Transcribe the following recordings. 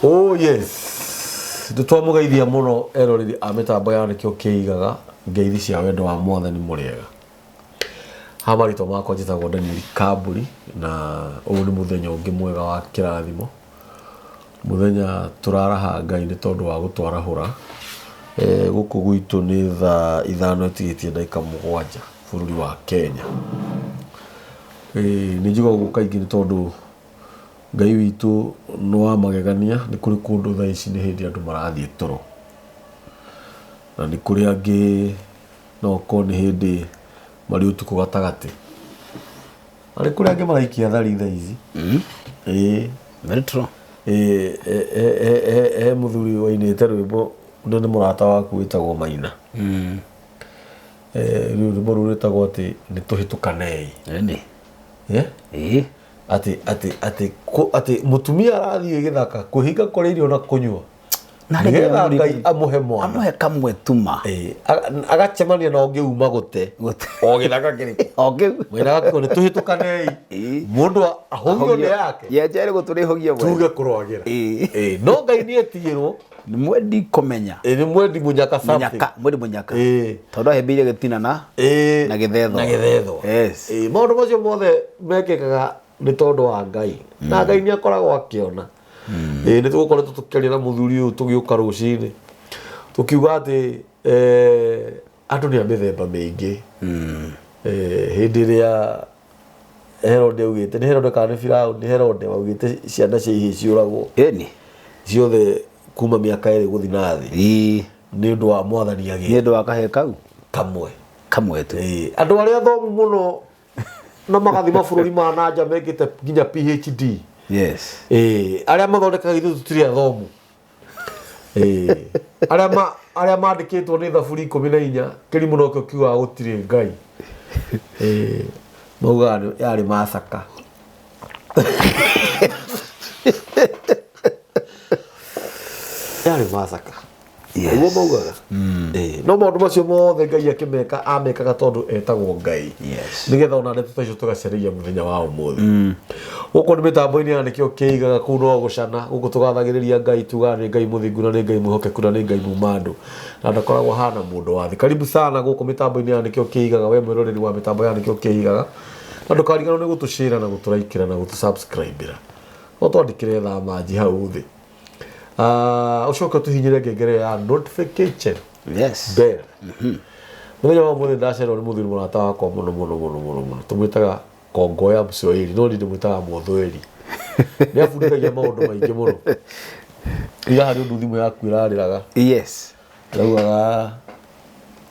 Oh yes, nĩ twamũgeithia mũno eroreri a mĩtambo ya nĩkĩo kĩigaga ngeithi cia wendo wa mwathani mũrĩega. Ha marĩtwa makwa njĩtagwo Daniel Kamburi na ũyũ nĩ mũthenya ũngĩ mwega wa kĩrathimo, mũthenya tũraraha Ngai nĩ tondũ wa gũtwarahũra. Gũkũ gwitũ nĩ thaa 5 ĩtigĩtie ndagĩka 7 bũrũri wa Kenya. Nĩ njugaga ũguo kaingĩ nĩ tondũ Ngai witũ nĩ wa magegania, nĩ kũrĩ kũndũ thaa ici nĩ hĩndĩ andũ marathiĩ toro, na nĩ kũrĩ angĩ no ũkorwo nĩ hĩndĩ marĩ ũtukũ gatagatĩ, na nĩ kũrĩ angĩ maraikia thari thaa ici. Ĩĩ. Very true. Ĩĩ, he mũthuri wainĩte rwĩmbo na nĩ mũrata waku wĩtagwo Maina. Rĩu rwĩmbo rũu rwĩtagwo atĩ nĩ tũhĩtũkanei. Ĩni. Yeah? Ĩĩ. Atĩ atĩ atĩ atĩ mũtumia arathiĩ gĩthaka kwĩhinga kũrĩa irio na kũnyua Na nĩgetha rĩngĩ Ngai amũhe mwana. Amũhe kamwe tuma. Ĩĩ, agacemania na ũngĩ uma gũte. Gũte. O gĩthaka kĩrĩkũ? O kĩu. Mwĩra gakiuga nĩ tũhĩtũkanei. Ĩĩ. Mũndũ ahũgio nĩ yake. Yenjere gũtũrĩhũgia mwene. Tuge kũrwagĩra. Ĩĩ. Ĩĩ, no Ngai nĩ etigĩrwo. Nĩ mwendi kũmenya. Ĩĩ, nĩ mwendi mũnyaka something. Mũnyaka, mwendi mũnyaka. Ĩĩ. Tondũ ahĩmbĩirie gĩtina na Ĩĩ. na gĩthethwa. Na gĩthethwa. Yes. Ĩĩ, maũndũ macio mothe mekĩkaga nĩ tondũ wa Ngai. Na Ngai nĩ akoragwo akĩona. Ĩĩ, nĩ tũgũkoretwo tũkĩaria na mũthuri ũyũ tũgĩũka rũcinĩ. Tũkiuga atĩ andũ nĩ a mĩthemba mĩingĩ. Hĩndĩ ĩrĩa Herode augĩte, nĩ Herode kana nĩ Firaũni, nĩ Herode waugĩte ciana cia ihĩĩ ciũragwo. Ĩni. Ciothe kuma mĩaka 2 gũthiĩ na thĩ. Ĩĩ. Nĩ ũndũ wa mwathani agĩe. Nĩ ũndũ wa kahĩĩ kau. Kamwe. Kamwe tu. Ĩĩ. Andũ arĩa athomu mũno na magathiĩ mabũrũri ma na nja mekĩte nginya PhD. Yes. Ĩĩ. Arĩa mathondekaga ithuĩ tũtirĩ athomu. Ĩĩ. Arĩa ma arĩa mandĩkĩtwo nĩ thaburi 14 kĩrimũ nokĩo kiugaga gũtirĩ Ngai. Ĩĩ. Maugaga yarĩ macaka. Yarĩ macaka. Yes. Nĩguo maugaga. Ĩĩ. No maũndũ macio mothe Ngai akĩmeka amekaga tondũ etagwo Ngai. Yes. Nĩgetha ona ndeto ta icio tũgaciarĩria mũthenya wa ũmũthĩ. Gũkũ nĩ mĩtambo-inĩ ya nĩkĩo kĩigaga kũu no gũcana. Gũkũ tũgathagĩrĩria Ngai tugaga nĩ Ngai mũthingu na nĩ Ngai mwĩhokeku na nĩ Ngai muma andũ. Na ndakoragwo hana mũndũ wa thĩ. Karibu sana gũkũ mĩtambo-inĩ ya nĩkĩo kĩigaga we mwĩroreri wa mĩtambo ya nĩkĩo kĩigaga. Na ndũkariganĩrwo nĩ gũtũshare na gũtũraikĩra na gũtũ-subscribe-ĩra. No twandĩkĩre thaa manji hau thĩ. Ũcoke ũtũhinyĩre ngengere ya notification. Yes. Bell. Mũthenya wa ũmũthĩ ndacererwo nĩ mũthuri mũrata wakwa mũno mũno mũno mũno mũno. Tũmwĩtaga Kongoya Mswahili, no niĩ ndĩmwĩtaga Mũthweri. Nĩ abundithagia maũndũ maingĩ mũno. Ira harĩ ũndũ thimũ yaku ĩrarĩraga. Yes. Ĩraugaga,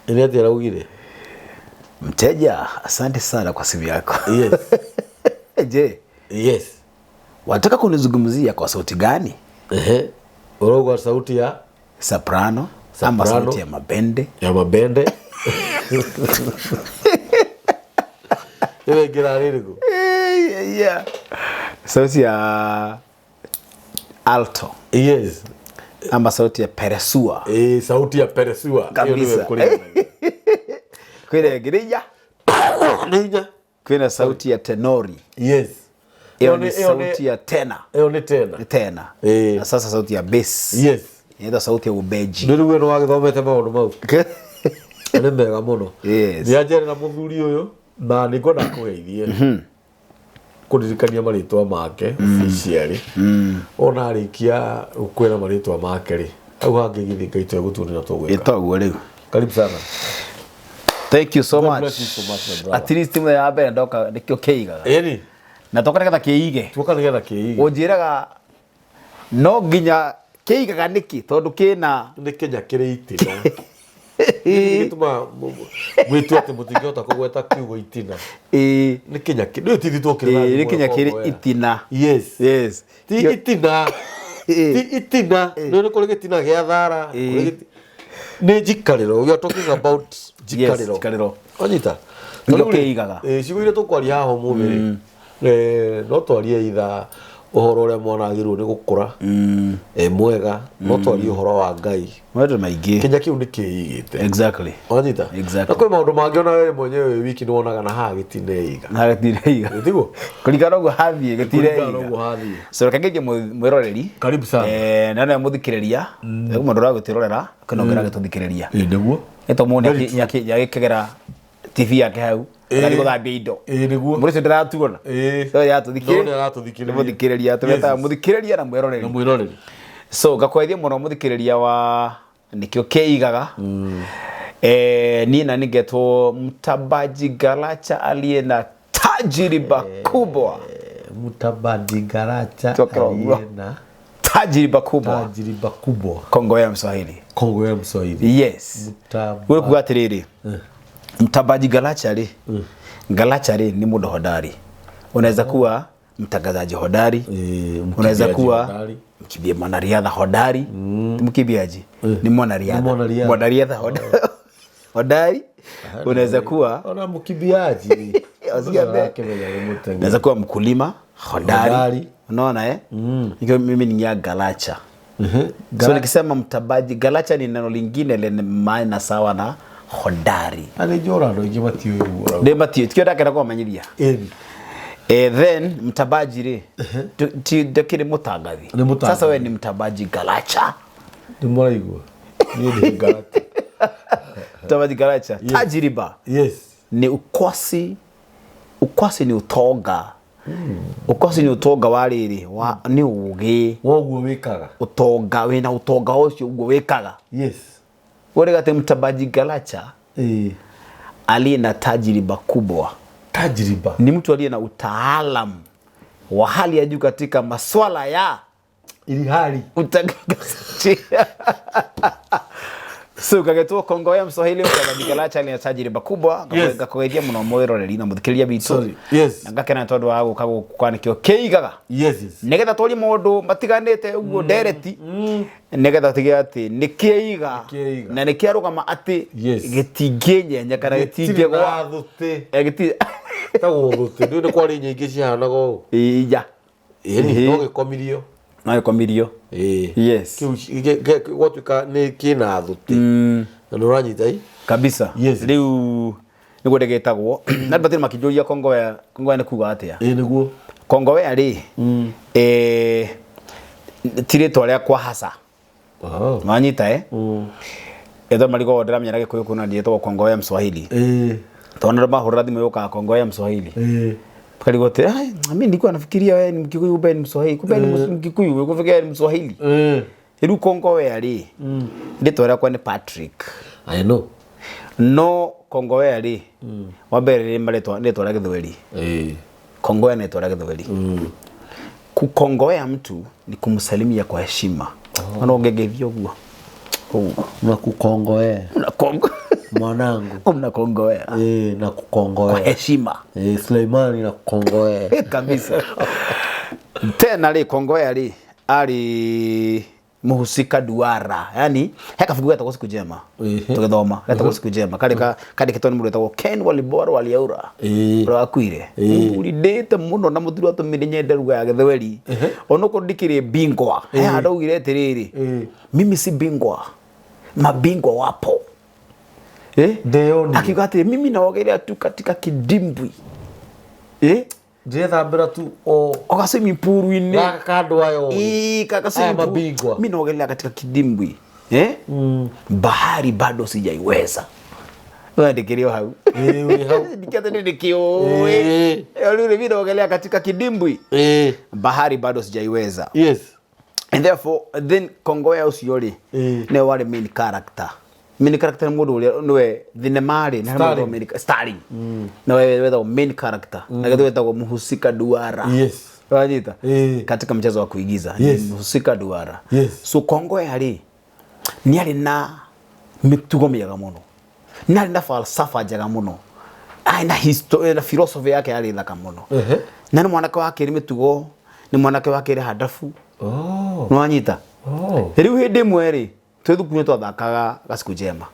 ĩrĩa atĩa ĩraugire? Mteja, asante sana kwa simu yako. Yes. Je, Yes. wataka kunizungumzia kwa sauti gani? Ehe. Urauga sauti ya Soprano, ama Soprano. sauti ya mabende? Ya mabende. Ile gira rĩrĩkũ? Yeah. Sauti ya alto. Yes. Ama sauti ya peresua. Sauti ya peresua. Kabisa. Kwĩna ĩngĩ nĩ inya? Nĩ inya. Kwĩna sauti ya tenori. Yes. Ĩyo nĩ sauti ya tena. Ĩyo nĩ tena. Nĩ tena. Na sasa sauti ya bass. Yes. Inaitwa sauti ya ubeji. Nĩ rĩu we nĩ wagĩthomete maũndũ mau. Nĩ mega mũno. Yes. Nĩ anjerera mũthuri ũyũ na nĩ ngwenda kũgeithie. Kũririkania marĩtwa make officially. Ona arĩkia gũkwĩra marĩtwa make rĩ, hau hangĩ githĩ Ngai tũgũtuonera tũgwĩka. Ĩtoguo rĩu. Karibu sana. Thank you so God much. bless you so much, my brother. At least mũthenya wa mbere ndoka nĩkĩo kĩigaga. Ĩni. Na toka nĩgetha kĩige. Tuoka nĩgetha kĩige. Ũnjĩraga no nginya kĩigaga nĩkĩ tondũ kĩna nĩ kĩnya kĩrĩ itina. Gĩtũmaga mwĩtue atĩ mũtingĩhota kũgweta kiugo itina. Ĩĩ. Nĩ kĩnya kĩ-, nĩũĩ ti ithuĩ twokire na Ĩĩ, nĩ thimũ kĩnya ya kĩrĩ Kongoya. itina. Yes. Yes. Ti itina. Ĩĩ. Ti itina. Nĩũĩ nĩ kũrĩ gĩtina gĩa thara, Ĩĩ. kũrĩ gĩti-, nĩ njikarĩro. We are talking about njikarĩro. Yes, njikarĩro. Wanyita? Nĩkĩo Tarĩu rĩ, kĩigaga. ciugo iria tũkwaria haha ũmũthĩ rĩ, no twarie either Ũhoro ũrĩa mwana agĩrĩirwo nĩ gũkũra e mwega, no twarie ũhoro wa Ngai. Maũndũ maingĩ. Kĩnya kĩu nĩ kĩigĩte. Wanyita? Exactly. Na kwĩ maũndũ mangĩ ona wewe mwenyewe wĩ wiki nĩ wonaga na haha gĩtineiga. Na gĩtiraiga. Tiguo? Kũringana na ũguo hathiĩ Kũringana na gĩtiraiga. ũguo hathiĩ. So reke ngeithie mwĩroreri. Karibu sana. Na nĩwe mũthikĩrĩria. Kwĩ mũndũ ũragĩtwĩrorera, kwĩna ũngĩ ũragĩtũthikĩrĩria. Ĩĩ nĩguo. Nĩ tondũ mũndũ nĩagĩkĩgera TV yake hau. Agathiĩ gũthambia indo. Ĩĩ nĩguo. Mũndũ ũcio ndaratuona. Ĩĩ. No No nĩaratũthikĩrĩria. nĩaratũthikĩrĩria. Nĩ mũthikĩrĩria. Tũmetaga mũthikĩrĩria na mwĩroreri. Na mwĩroreri. So ngakweithia mũno mũthikĩrĩria wa nĩkĩo kĩigaga. Niĩ na ningetwo Mtabaji Galacha aliye na tajiriba kubwa. Mtabaji Galacha Tokera ũguo. aliye na Tajiriba kubwa. tajiriba kubwa. Kongo ya Mswahili. Kongo ya Mswahili. Yes. Wewe kuga atĩrĩrĩ, Mtabaji Galacha rĩ, Galacha rĩ ni mũndũ hodari. Unaweza kuwa mtangazaji hodari, unaweza mkimbiaji kuwa hodari. mkimbia mwanariadha hodari. Ti mkimbiaji, ni mwanariadha. Ni mwanariadha. Mwanariadha hodari. Unaweza kuwa Ona mkimbiaji. Wasikia be- Akimenya nĩ mũteng'eri. unaweza kuwa mkulima hodari. Hodari. Unaona eh? Nikiwa mimi ni ya Galacha. So nikisema Mtabaji Galacha ni neno lingine lenye maana sawa na hodari. Arĩ njũra andũ aingĩ matiũĩ ũguo. Ndĩ matiũ tikio ndakenda kũmamenyithia. Ĩni. Then Mtabaji rĩ ti ndakĩrĩ mũtangathi. Nĩ mũtangathi. Sasa we ni Mtabaji Galacha. Nĩ mũraigua. Niĩ nĩ Galacha. Mtabaji Galacha. Tajiriba Yes. ni ukwasi. Ukwasi ni utonga. Ukwasi ni utonga wa rĩrĩ wa nĩ ũgĩ Woguo wĩkaga. utonga wĩna utonga ũcio ũguo wĩkaga. Yes. Wale gati Mtabaji Galacha Ĩĩ. aliye na tajiriba kubwa Tajiriba. ni mtu aliye na utaalamu wa hali ya juu katika maswala ya Ili hali. utangazaji. So kagetwo Kongo ya Mswahili Mtabaji Galacha aliye na tajiriba kubwa. Yes. Ngakũgeithia mũno mwĩroreri na mũthikĩrĩria witũ. Sorry. Yes. Na ngakena tondũ wa gũka gũkũ kwa nĩkĩo kĩigaga. Yes. Yes. Nĩgetha twarie maũndũ matiganĩte ũguo ndereti, nĩgetha tige atĩ nĩ kĩiga Nĩkĩiga. na nĩ kĩarũgama atĩ Yes. gĩtingĩnyenya kana Gĩtirĩ gĩtingĩgwa. na thũtĩ. Gĩti Tagwo thũtĩ. Ndũĩ nĩ kwarĩ nyingĩ cihanaga ũũ. Iya. Ĩni no gĩkomirio. No gĩkomirio. Ĩĩ. Yes. Kĩu gwatuĩka nĩ kĩna thũtĩ. Na nĩ ũranyita i? Kabisa. Yes. Rĩu nĩguo ndĩgĩtagwo. Na andũ matirĩ makĩnjũria Kongowea, Kongowea nĩ kuga atĩa? Ĩĩ nĩguo. Kongowea rĩ, ti rĩtwa rĩakwa hasa. Oh. Wanyita eh? Etho marigwo ndĩramenya na Gĩkũyũ kuna ndiĩtagwo Kongowea Mswahili. Ĩĩ. Tondũ andũ mahũrĩra thimũ yũkaga Kongowea Mswahili. Ĩĩ. Karigwo atĩ, "Ai, mimi nilikuwa nafikiria wewe ni Mkikuyu kumbe ni Mswahili. Kumbe ni Mkikuyu, kufikiria ni Mswahili." Ĩĩ. Rĩu Kongowea rĩ, rĩtwa rĩakwa nĩ Patrick. I know. No Kongowea rĩ, wa mbere nĩ marĩtwa rĩtwa rĩa Gĩthweri. Ĩĩ. Kongowea ni rĩtwa rĩa Gĩthweri. Kukongowea mtu ni kumsalimia kwa heshima. Ona ũngĩngeithia ũguo. Ũguo. Nakukongoea. Unakongo. Mwanangu. Unakongoea. Ĩĩ Kwa nakukongoea. heshima. Ĩĩ Suleimani nakukongoea. Kabisa. Tena rĩ Kongowea rĩ arĩ muhusika duara. Yani he kabuku getagwo Siku Njema. Ĩhĩ. Tũgĩthoma getagwo Siku Njema. Karĩ kandĩkĩtwo nĩ mũndũ wetagwo Ken Walibora Waliaura. Ĩĩ. Ũrĩa wakuire. Mũthuri ndĩte mũno na mũthuri watũmire nyende lugha ya Gĩthweri. Onokorwo ndikĩrĩ bingwa. He handũ augire atĩrĩrĩ. Mimi si bingwa. Mabingwa wapo. Eh? Ndĩyonire. Akiuga atĩrĩ mimi naogelea tu katika kidimbwi. Eh? Ndĩrethambĩra tu o Oga swimming pool-inĩ. gaka kandũ aya ũũ. Ii, kaka Aya swimming pool. mabingwa. Mimi naogelea katika kidimbwi. Eh? Bahari bado sijaiweza. Wewe ndikĩrĩ o hau. Ĩĩ wĩ hau. Ndikĩate nĩ ndĩkĩũĩ. Ĩĩ. Rĩu mimi naogelea katika kidimbwi. Ĩĩ. Bahari bado sijaiweza. Yes. And therefore then Kongowea ũcio rĩ nĩwe warĩ main character. Main character nĩ mũndũ ũrĩa nĩwe thinema rĩ, nĩ harĩ mũndũ Starring. starring. Nĩwe wetagwo main character. Na gĩthweri wetagwo muhusika duara. Yes. Wanyita? Ĩĩ. Katika mchezo wa kuigiza Yes. ni mhusika duara. Yes. So Kongowea rĩ nĩ arĩ na mĩtugo mĩega mũno, nĩ arĩ na falsafa njega mũno, arĩ na na philosophy yake yarĩ thaka mũno. Na nĩ mwanake wakĩrĩ mĩtugo, nĩ mwanake wakĩrĩ handabu. Oh. Nĩ wanyita? Oh. Rĩu hĩndĩ ĩmwe rĩ twĩ thukuru nĩ twathakaga Gasiku Njema.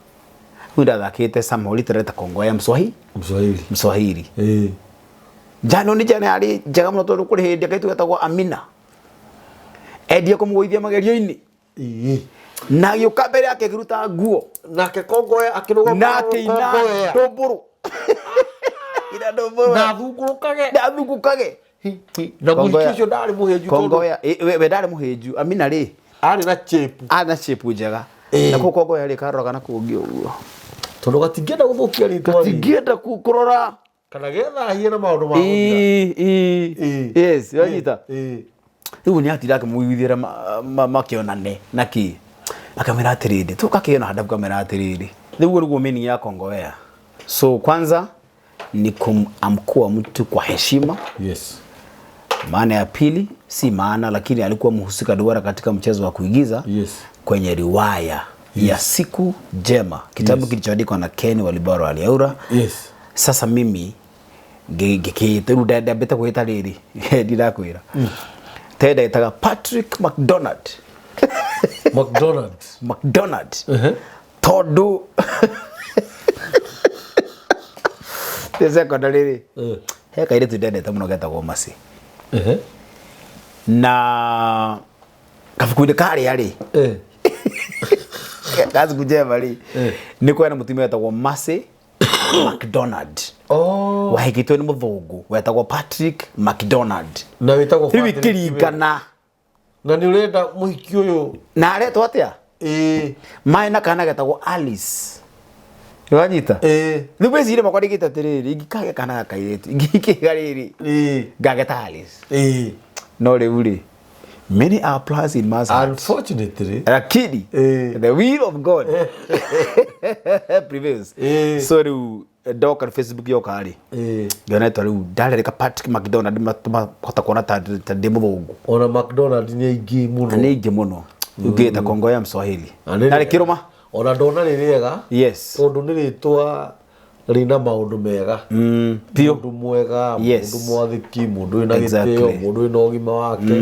Rĩu ndathakĩte somehow literally ta Kongowea Mswahili. Mswahili. Mswahili. Ĩĩ. Njano nĩ njana yarĩ njega mũno tondũ kũrĩ hĩndĩ kaitũ getagwo Amina. Endie kũmũgũithia magerio-inĩ. Na agĩũka mbere yake akĩruta nguo. Nake Kongoya akĩrũgama. Na akĩina Kongoya. ndũmbũrũ. Ina ndũmbũrũ. Na athungũrũkage. Na athungũkage. Na mũhiki Kongoya. ũcio ndarĩ mũhĩnju tondũ Kongoya we ndarĩ mũhĩnju. Amina rĩ arĩ na chĩpu. arĩ na shape njega. Na kũu Kongoya rĩ karoraga na kũngĩ ũguo. Tondũ gatingĩenda gũthũkia rĩtwa rĩ. Gatingĩenda kũrora. Kana gethahie na maũndũ ma gũthira. Ĩĩ, ĩĩ. Yes, wanyita. Ĩĩ. Rĩu nĩ atinda akĩmũiguithĩra makĩonane na kĩ akamwĩra atĩrĩrĩ tũkakĩona handũ akamwĩra atĩrĩrĩ rĩu ũguo nĩguo meaning ya Kongowea. So kwanza ni kumamkua mtu kwa heshima. Yes. Maana ya pili si maana, lakini alikuwa mhusika duara katika mchezo wa kuigiza. Yes. Kwenye riwaya ya Siku Njema, kitabu kilichoandikwa na Ken Walibora Waliaura. Yes. Sasa mimi ngĩkĩte rĩu ndambĩte kwĩta rĩrĩ ndirakwĩra te ndetaga Patrick McDonald. McDonald. McDonald tondũ ndĩ secondary rĩ he kairĩtu ndendete mũno getagwo Mercy. Na kabuku-inĩ karĩa rĩ ka Siku Njema rĩ nĩ kwena mũtumia wetagwo Mercy McDonald. Oh. Wahikĩtwo nĩ mũthũngũ wetagwo Patrick McDonald. Na wĩtagwo Rĩu Patrick ikĩringana Na nĩ ũrenda mũhiki ũyũ. Na aretwo atĩa? Ĩĩ. Maĩ na kana getagwo Alice. Nĩwanyita? Ĩĩ. Rĩu meciria makwa ndigĩte atĩrĩrĩ, ingĩkagĩa kana gaka kairĩtu, ingĩkĩga rĩrĩ, Ĩĩ. ngageta Alice. Ĩĩ. No rĩu rĩ, many are plans in man's heart. Unfortunately. Lakini the will of God prevails. So rĩu ndoka Facebook yoka rĩ, ngĩona rĩtwa rĩu ndarereka Patrick McDonald mahota kuona ta ndĩ mũthũngũ. Ona McDonald nĩ aingĩ mũno. Nĩ aingĩ mũno. Rĩu ngĩta Kongoya Mswahili. Na nĩ Na rĩkĩrũma. Ona ndona rĩ rĩega. Yes. Tondũ nĩ rĩtwa rĩna maũndũ mega. Biũ. Mũndũ mwega, Yes. mũndũ mwathĩki, mũndũ wĩna Exactly. gĩtĩo, mũndũ wĩna ũgima wake.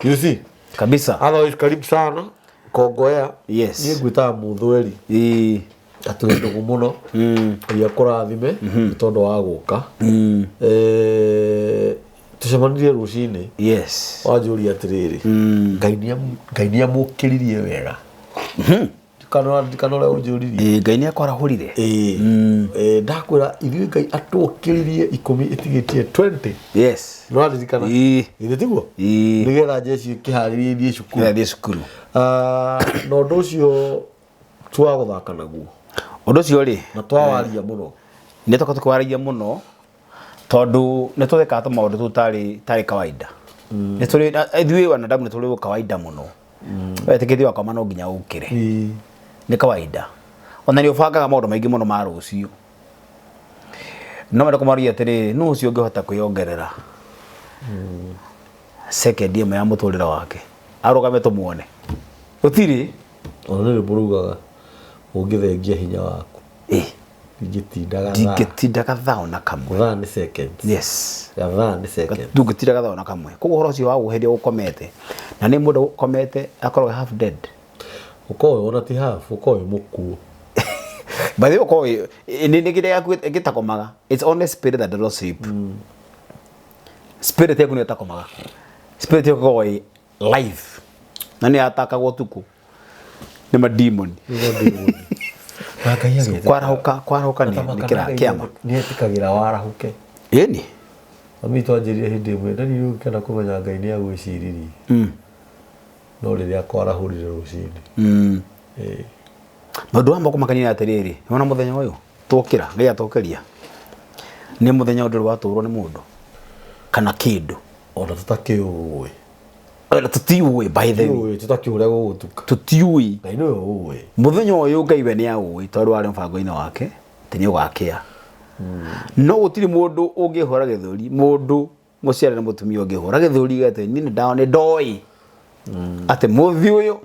You see? Kabisa. Otherwise, karibu sana Kongoya. Yes. Niĩ ngwĩtaga Mũthweri. Ĩĩ. Atũrĩ ndũgũ mũno. Ngai akũrathime nĩ tondũ wa gũka. Tũcemanirie rũcinĩ. Yes. Wanjũria atĩrĩrĩ, Ngai nĩ amũkĩririe wega. Kana ũrĩa ũnjũririe. Ĩĩ, Ngai nĩ akwarahũrire. Ĩĩ. Ndakwĩra ithuĩ Ngai atũkĩririe 10 ĩtigĩtie 20. Yes. Nĩwaririkana? Ĩĩ. Githĩ tiguo? Ĩĩ. Nĩgetha jeshi ĩkĩharĩrie ithiĩ cukuru. Nĩgetha ithiĩ cukuru. Na ũndũ ũcio twagũthaka naguo. Ũndũ ũcio rĩ, Na twawaria mũno. Nĩ tũkoragwo tũkĩwaragia mũno tondũ nĩ tũthekaga tũ maũndũ tũu tarĩ kawaida. Nĩ tũrĩ ithuĩ wanadamu nĩ tũrĩ kawaida mũno. Wetĩkĩtie wakoma no nginya ũkĩre. Nĩ kawaida. Ona nĩ ũbangaga maũndũ maingĩ mũno ma rũciũ. No mende kũmaria atĩrĩrĩ, nũ ũcio ũngĩhota kwĩongerera second ĩmwe ya mũtũrĩre wake arũgame tũmuone? Gũtirĩ. Ona nĩ rwĩmbo raugaga ũngĩthengia hinya waku. Ndingĩtinda gathaa. Ndingĩtinda gathaa ona kamwe. Gathaa nĩ seconds. Yes. Gathaa nĩ seconds. Ndũngĩtinda gathaa ona kamwe. Koguo ũhoro ũcio wa gũhĩria ũkomete. Na nĩ mũndũ ũkomete akoragwo half dead. Ũkoragwo ona ti half, ũkoragwo wĩ mũkuũ. By the way, ũkoragwo nĩ kĩrĩa yaku ĩgĩtakomaga. It's only spirit that does not sleep. Spirit yaku nĩyo ĩtakomaga. Spirit yaku ĩkoragwo ĩ live. Na nĩ yatakagwo ũtukũ. Nĩ ma demon. Nĩ ma demon. Na Ngai agĩtĩkĩra. Kwarahũka nĩ kĩra kĩama. Nĩ etĩkagĩra warahũke. Ĩni. Mami twanjĩrire hĩndĩ ĩmwe, na niĩ ũngĩenda kũmenya Ngai nĩ agwĩciririe. No rĩrĩa akwarahũrire rũcinĩ. Na ũndũ wa makũmakania nĩ atĩrĩrĩ, wona mũthenya ũyũ twokĩra, Ngai atũkĩria. Nĩ mũthenya ũndũ watũrwo nĩ mũndũ kana kĩndũ. Ona tũtakĩũĩ. Ona tũtiũĩ by the way. Tũtiũĩ, tũtakĩũĩ ũrĩa gũgũtuka. Tũtiũĩ. Ngai nĩwe ũĩ. Mũthenya ũyũ Ngai we nĩ aũĩ tondũ warĩ mũbango-inĩ wake atĩ nĩ ũgakĩa. No gũtirĩ mũndũ ũngĩhũra gĩthũri, mũndũ mũciare na mũtumia ũngĩhũra gĩthũri atĩ niĩ nĩ ndoĩ atĩ mũthĩ ũyũ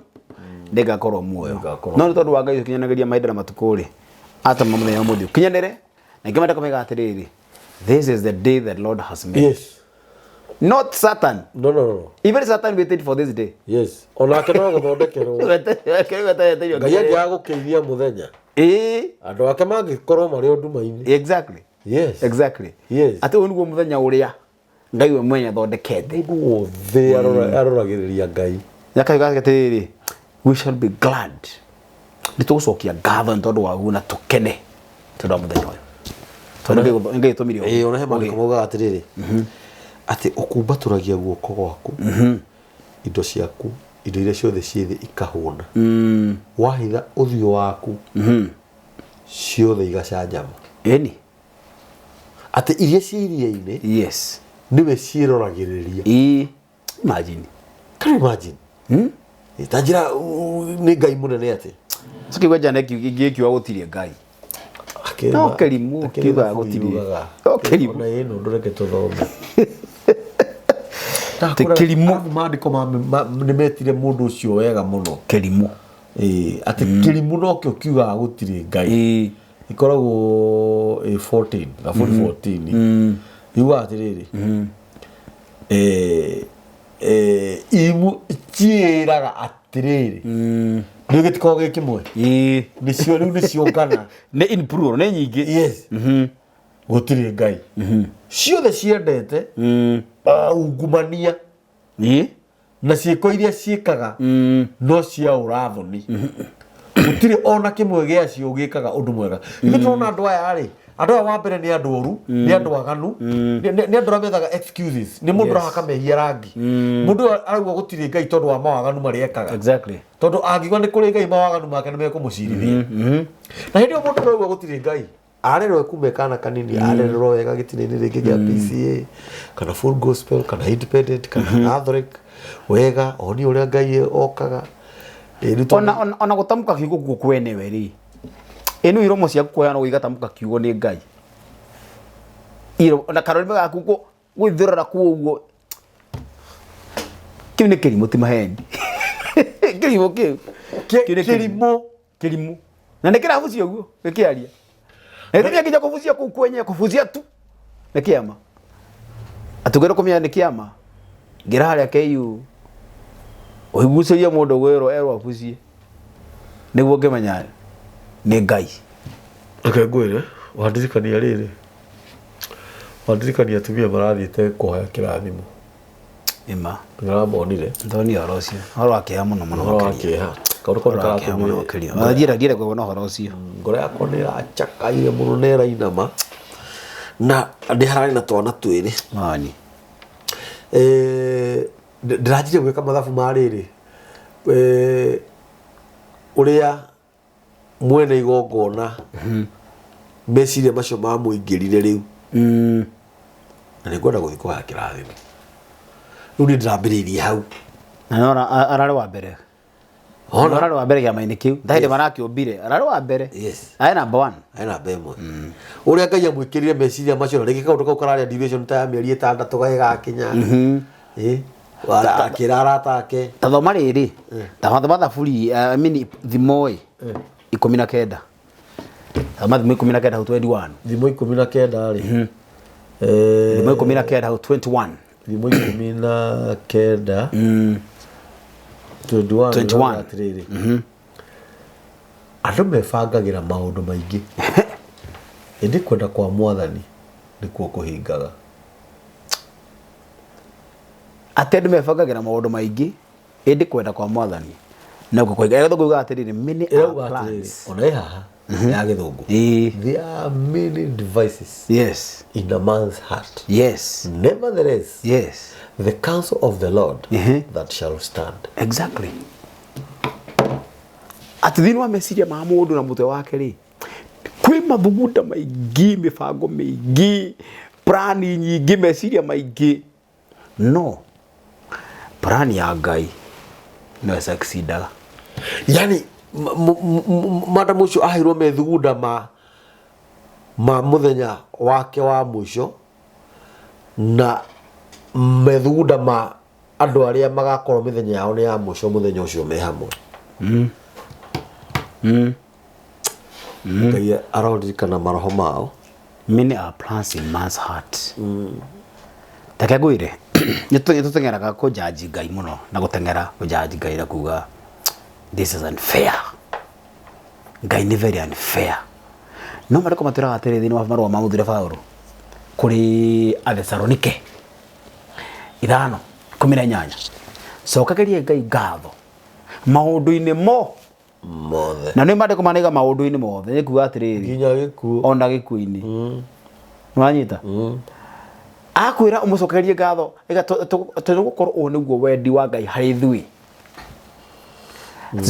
nĩngakorwo muoyo. Nĩngakorwo No nĩ tondũ wa Ngai ũkinyanagĩria mahinda na matukũ rĩ, atũma mũthenya wa mũthĩ ũkinyanĩre, na ingĩ maandĩko maugaga atĩrĩrĩ, this is the day that Lord has made. Yes. Not Satan. No, no, no. Even Satan waited for this day. Yes. Onake no gũthondekerwo. Ngai angĩaga gũkĩithia mũthenya. Ĩĩ. Andũ ake mangĩkorwo marĩ o nduma-inĩ. Exactly. Yes. Exactly. Yes. Atĩ ũyũ nĩguo mũthenya ũrĩa Ngai we mwene athondekete. Mũndũ wothe aroragĩrĩria Ngai. Yakauga atĩrĩrĩ, we shall be glad, nĩ tũgũcokia ngatho nĩ tondũ waguo na tũkene tondũ wa mũthenya ũyũ, tondũ nĩ Ngai tũmire ũguo. Ĩĩ, ona he maandĩko maugaga atĩrĩrĩ, atĩ ũkumbatũragia guoko gwaku, indo ciaku, indo iria ciothe ciĩ thĩ ikahũna, wahitha ũthiũ waku, ciothe igacanjama. Ĩni. Atĩ iria ciĩ iria-inĩ nĩwe ciĩroragĩrĩria. Ĩĩ, imagine. Can you imagine? Ĩ, ta njĩra nĩ Ngai mũnene atĩ. Sikigua jana ingĩkiuga gũtirĩ Ngai. No kĩrimũ kiugaga gũtirĩ. No kĩrimũ. Ona ĩno ndũreke tũthome. Ti kĩrimũ. Arabu maandĩko nĩ metire mũndũ ũcio wega mũno. Kĩrimũ. Ĩĩ, atĩ kĩrimũ nokĩo kiugaga gũtirĩ Ngai. Ĩĩ. Ikoragwo ĩ 14 Thaburi 14, yugaga atĩrĩrĩ, imu ciĩraga atĩrĩrĩ, nĩ gĩtikoragwo gĩ kĩmwe. Ĩĩ. Nĩcio rĩu nĩciongana. Nĩ in plural, nĩ nyingĩ. Yes, gũtirĩ Ngai, ciothe ciendete ungumania Ĩĩ. na ciĩko iria ciĩkaga no cia ũrathoni, gũtirĩ ona kĩmwe gĩacio gĩkaga ũndũ mwega. Ithuĩ tũrona andũ aya rĩ, andũ aya wa mbere nĩ andũ oru, nĩ andũ aganu, nĩ andũ arĩa methaga excuses, nĩ mũndũ ũrahaka mehia rangi. Mũndũ ũyũ arauga gũtirĩ Ngai tondũ wa mawaganu marĩa ekaga. Tondũ angiuga nĩ kũrĩ Ngai, mawaganu make nĩ mekũmũcirithia. Na hĩndĩ ĩyo mũndũ ũrauga gũtirĩ Ngai arerwo kuma kana kanini, arererwo wega gĩtina-inĩ rĩngĩ gĩa PCA kana Full Gospel kana Independent kana Catholic wega, oni ũrĩa Ngai okaga. Ĩ, rĩu tondũ- Ona gũtamũka kiugo guo kwenewe rĩ, ĩno iromo ciaku kũheana ũguo igatamũka kiugo nĩ Ngai. Ona karũrĩmĩ gaku gwĩthũrora kuo ũguo, kĩu nĩ kĩrimũ, ti maheni. Kĩrimũ kĩu. Kĩu nĩ kĩrimũ. Kĩrimũ na nĩ kĩrabucia ũguo gĩkĩaria, na gĩtũmia nginya kũbucia kũu kwenyewe, kũbucia tu nĩ kĩama, atũngĩra kũmenya nĩ kĩama ngĩra harĩa KU ũigucĩrie mũndũ gwĩrwo erwo abucie nĩguo ngĩmenya nĩ Ngai. Reke ngwĩre, wandirikania rĩrĩ, wandirikania atumia marathiĩte kũhoya kĩrathimo. Ĩma. Nĩũramonire? Ndonire ũhoro ũcio, ũhoro wa kĩeha mũno mũno. Ũhoro wa makĩria. kĩeha, kaũndũ kau Ũhoro wa kĩeha mũno nĩkaratũmire makĩria. Ona ndienda kuona ũhoro ũcio. Ngoro yakwa nĩ ĩracakaire mũno na ĩrainama, na nĩ hararĩ na twana twĩrĩ. Mani. Ndĩranjirie gwĩka mathabu ma rĩrĩ, ũrĩa mwene igongona meciria macio mamũingĩrire rĩu, na nĩ ngwenda gũthiĩ kũhoya kĩrathimo. Rĩu niĩ ndĩrambĩrĩirie hau. Na nora ararĩ wa mbere. Ona. Ararĩ wa mbere kĩama-inĩ kĩu. Hĩndĩ marakĩũmbire ararĩ wa mbere. Arĩ number one. Arĩ namba ĩmwe. Ũrĩa Ngai amwĩkĩrire meciria macio, na rĩngĩ kaũndũ kau kararĩa duration ta ya mĩeri 6 gagĩgakinya. Ĩ, akĩra arata ake. Ta thoma rĩrĩ, ta thoma Thaburi, I mean Thimo ĩ 19, thoma Thimo 19 hau 21. Thimo 19 rĩ, Thimo 19 hau 21. Thimo 19 21. 21. Atĩrĩrĩ, andũ mebangagĩra maũndũ maingĩ, ĩndĩ kwenda kwa Mwathani nĩkuo kũhingaga. Atĩ andũ mebangagĩra maũndũ maingĩ, ĩndĩ kwenda kwa Mwathani nokuo kũhinga. Gĩthũngũ yugaga atĩrĩrĩ, many are Ĩrauga atĩrĩrĩ, plans. Ona ĩ haha ya Gĩthũngũ, there are many devices in a man's heart, nevertheless the counsel of the Lord that shall stand. Exactly. Atĩ thĩinĩ wa meciria ma mũndũ na mũtwe wake rĩ, kwĩ mathugunda maingĩ, mĩbango mĩingĩ, plani nyingĩ, meciria maingĩ, no plani ya Ngai no ĩsucceedaga. Yani madam ũcio aheirwo methugunda ma mũthenya wake wa mũico na methugunda ma andũ arĩa magakorwo mĩthenya yao nĩ ya mũico mũthenya ũcio me hamwe. Ngai aroririkana maroho mao. Many are plans in man's heart. Reke ngwĩre, nĩ tũteng'eraga kũnjanji Ngai mũno, na gũteng'era kũnjanji Ngai na kuga this is unfair, Ngai nĩ very unfair. No marĩkũ matwĩraga atĩrĩ thĩinĩ wa marũa ma mũthure Paũlũ kũrĩ Athesalonike 5:18? Cokagĩria Ngai ngatho maũndũ-inĩ mo mothe. Na nĩ maandĩko manaiga maũndũ-inĩ mothe, nĩ kuga atĩrĩrĩ, nginya gĩkuũ, ona gĩkuũ-inĩ. Nĩwanyita? Akwĩra ũmũcokerie ngatho ĩga tondũ gũkorwo ũũ nĩguo wendi wa Ngai harĩ ithuĩ.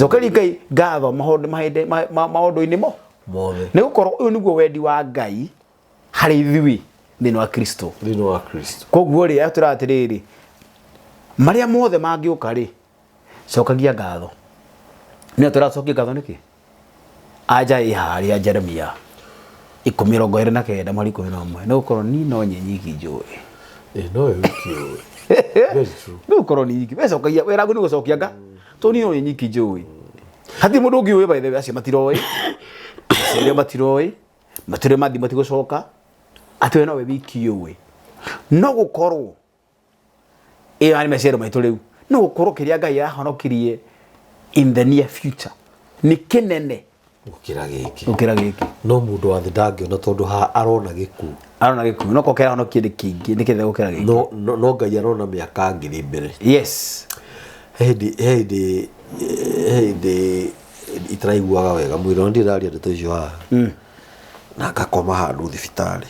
Cokeria Ngai ngatho maũndũ-inĩ mo mothe, nĩ gũkorwo ũyũ nĩguo wendi wa Ngai harĩ ithuĩ thĩinĩ wa Kristo. Thĩinĩ wa Kristo. Koguo rĩ, atwĩra atĩrĩrĩ, marĩa mothe mangĩũka rĩ, cokagia ngatho. Nĩ atwĩra acokie ngatho nĩkĩ? Anja ĩ harĩa Jeremia 10:29 mweri 11, nĩ gũkorwo niĩ no niĩ nyiki njũĩ. Ĩ no we wiki ũĩ. Very true. Nĩ gũkorwo niĩ nyiki wecokagia wĩra waku nĩ gũcokia nga tondũ niĩ no niĩ nyiki njũĩ, hatirĩ mũndũ ũngĩ ũĩ. By the way, acio matiroĩ, acio matiroĩ, matirĩ mathi, matigũcoka, atĩ we nowe wiki ũĩ. No gũkorwo ĩyo arĩ meciario maitũ rĩu, no gũkorwo kĩrĩa Ngai ahonokirie in the near future nĩ kĩnene gũkĩra gĩkĩ. Gũkĩra gĩkĩ. No mũndũ wa thĩ ndangĩona tondũ haha arona gĩkuũ. Arona gĩkuũ, no korwo kĩrĩa ahonokirie nĩ kĩingĩ, nĩ kĩnene gũkĩra gĩkĩ. No Ngai arona mĩaka 1000 mbere. He hĩndĩ itaraiguaga wega mwĩrĩ, ona ndirĩ ndaria ndeto icio haha, na ngakoma handũ thibitarĩ.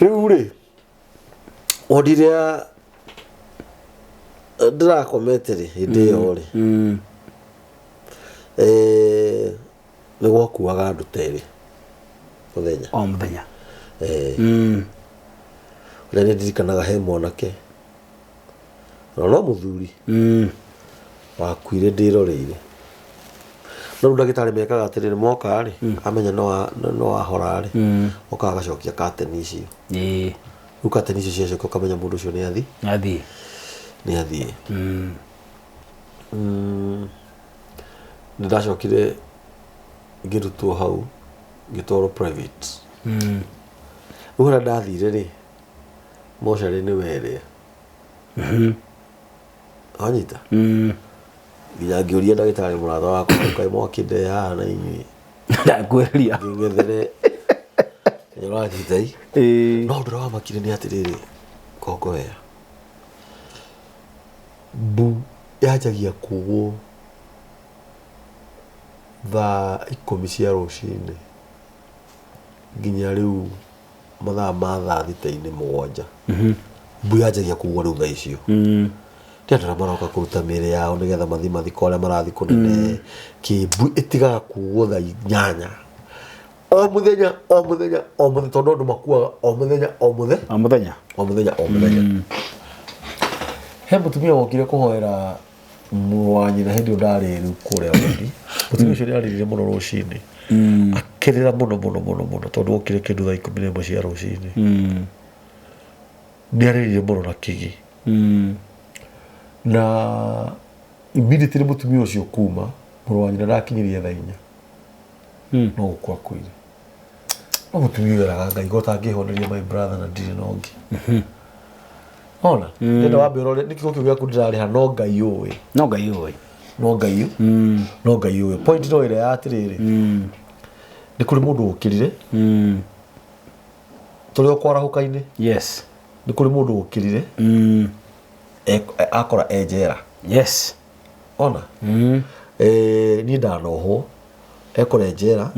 Rĩu rĩ, wodi ĩrĩa ndĩrakomete rĩ, hĩndĩ ĩyo rĩ, nĩ gwakuaga andũ ta erĩ mũthenya. O mũthenya? Ũrĩa nĩ ndirikanaga, he mwanake na no mũthuri wakuire ndĩroreire. No rĩu ndagĩtarĩ mekaga atĩrĩrĩ, moka rĩ, amenya no wahora rĩ, okaga agacokia kateni icio. Rĩu kateni icio ciacoka, ũkamenya mũndũ ũcio nĩ athi. Athiĩ. Nĩ athiĩ. Nĩ ndacokire ngĩrutwo hau, ngĩtwarwo private. Rĩu harĩa ndathire rĩ, mocarĩ nĩ werĩa wanyita. Nginya ngĩũria ndagĩtarĩ mũrata wakwa, kaĩ mwakĩndehe haha na inyuĩ Ndakwĩria. Ngĩng'ethere ũranyita i. No ũndũ ũrĩa wamakire nĩ atĩrĩrĩ, kongoya mbu yanjagia kugwo thaa 10 cia rũcinĩ nginya rĩu mathaa ma thaa thita-inĩ 7, mbu yanjagia kugwo rĩu thaa icio. Ti andũ arĩa maroka kũruta mĩĩrĩ yao nĩgetha mathiĩ mathiko arĩa marathiĩ kũnene kĩmbu, ĩtigaga kugwo thaa 8 o mũthenya, o mũthenya, o mũthenya, tondũ andũ makuaga o mũthenya, o mũthenya. O mũthenya. O mũthenya, o mũthenya. He mũtumia wokire kũhoera mũrũ wa nyina hĩndĩ ĩyo ndarĩ rĩu kũrĩa wondi. Mũtumia ũcio nĩ arĩrire mũno rũcinĩ, akĩrĩra mũno mũno mũno mũno, tondũ okire kĩndũ thaa 11 cia rũcinĩ. Nĩ arĩrire mũno na kĩgi, na immediately mũtumia ũcio kuma, mũrũ wa nyina ndakinyirie thaa 4 no gũkua akuire. No mũtumia ũyũ eraga Ngai ko tangĩhoneria my brother na ndirĩ na ũngĩ ona ndenda wambe ũrore nĩ kiugo kĩu gĩaku ndĩrarĩha, no Ngai ũĩ. No Ngai ũĩ. No Ngai, no Ngai ũĩ. Point no ĩrĩa ya atĩrĩrĩ, nĩ kũrĩ mũndũ ũkĩrire tũrĩ o kwarahũka-inĩ. Nĩ kũrĩ mũndũ ũkĩrire akora e njera. Ona niĩ ndanohwo ekora e njera,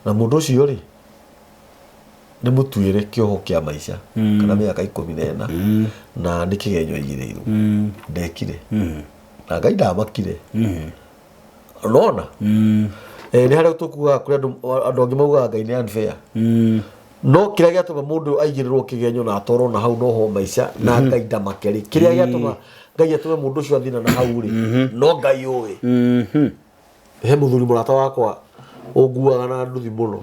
na mũndũ ũcio rĩ, nĩ mũtuĩre kĩoho kĩa maica kana mĩaka 14, na nĩ kĩgenyo aigĩrĩirwo ndekire, na Ngai ndamakire nona. Nĩ harĩa tũkugaga kũrĩ andũ angĩ maugaga Ngai nĩ unfair, no kĩrĩa gĩatũma mũndũ aigĩrĩrwo kĩgenyo na atwarwo na hau noho maica na Ngai ndamake rĩ, kĩrĩa gĩatũma Ngai atũme mũndũ ũcio athina na hau rĩ, no Ngai ũĩ. He mũthuri mũrata wakwa ũnguaga na nduthi mũno,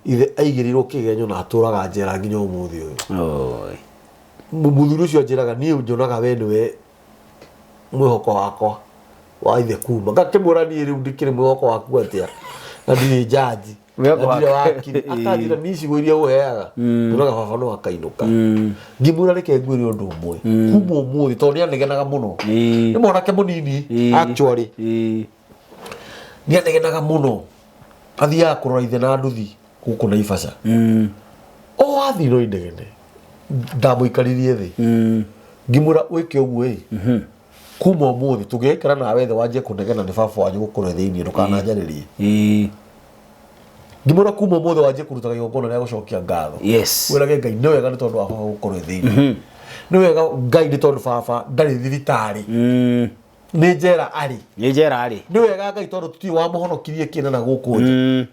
ithe aigĩrĩirwo kĩgenyo na atũraga njera nginya ũmũthĩ ũyũ. Oi. Mũthuri ũcio anjĩraga, niĩ njonaga we nĩwe mwĩhoko wakwa wa ithe kuma. Ngakĩmwĩra, niĩ rĩu ndikĩrĩ mwĩhoko waku atĩa na ndirĩ njanji na Mwĩhoko ndirĩ waku. wakiri? Akanjĩra, niĩ icigo iria ũheaga nyonaga baba no akainũka. Ngĩmwĩra, reke ngwĩre ũndũ ũmwe, kuma ũmũthĩ, tondũ nĩ anegenaga mũno, nĩ mwanake mũnini. Actually nĩ anegenaga mũno, athiaga kũrora ithe na nduthi gũkũ Naivasha. O athiĩ no inegene. Ndamũikaririe thĩ. Ngĩmwĩra wĩke ũguo ĩ, kuma ũmũthĩ tũngĩgaikara nawe thĩ wanjie kũnegena nĩ baba wanyu gũkorwo thĩinĩ, ndũkananjarĩrie. Ngĩmwĩra kuma ũmũthĩ wanjie kũrutaga igongona rĩa gũcokia ngatho. Wĩrage Ngai nĩ wega nĩ tondũ wa baba gũkorwo thĩinĩ, nĩ wega Ngai nĩ tondũ baba ndarĩ thibitarĩ, nĩ njera arĩ. Nĩ njera arĩ. Nĩ wega Ngai tondũ tũtiũĩ wamũhonokirie kĩna na gũkũ nja.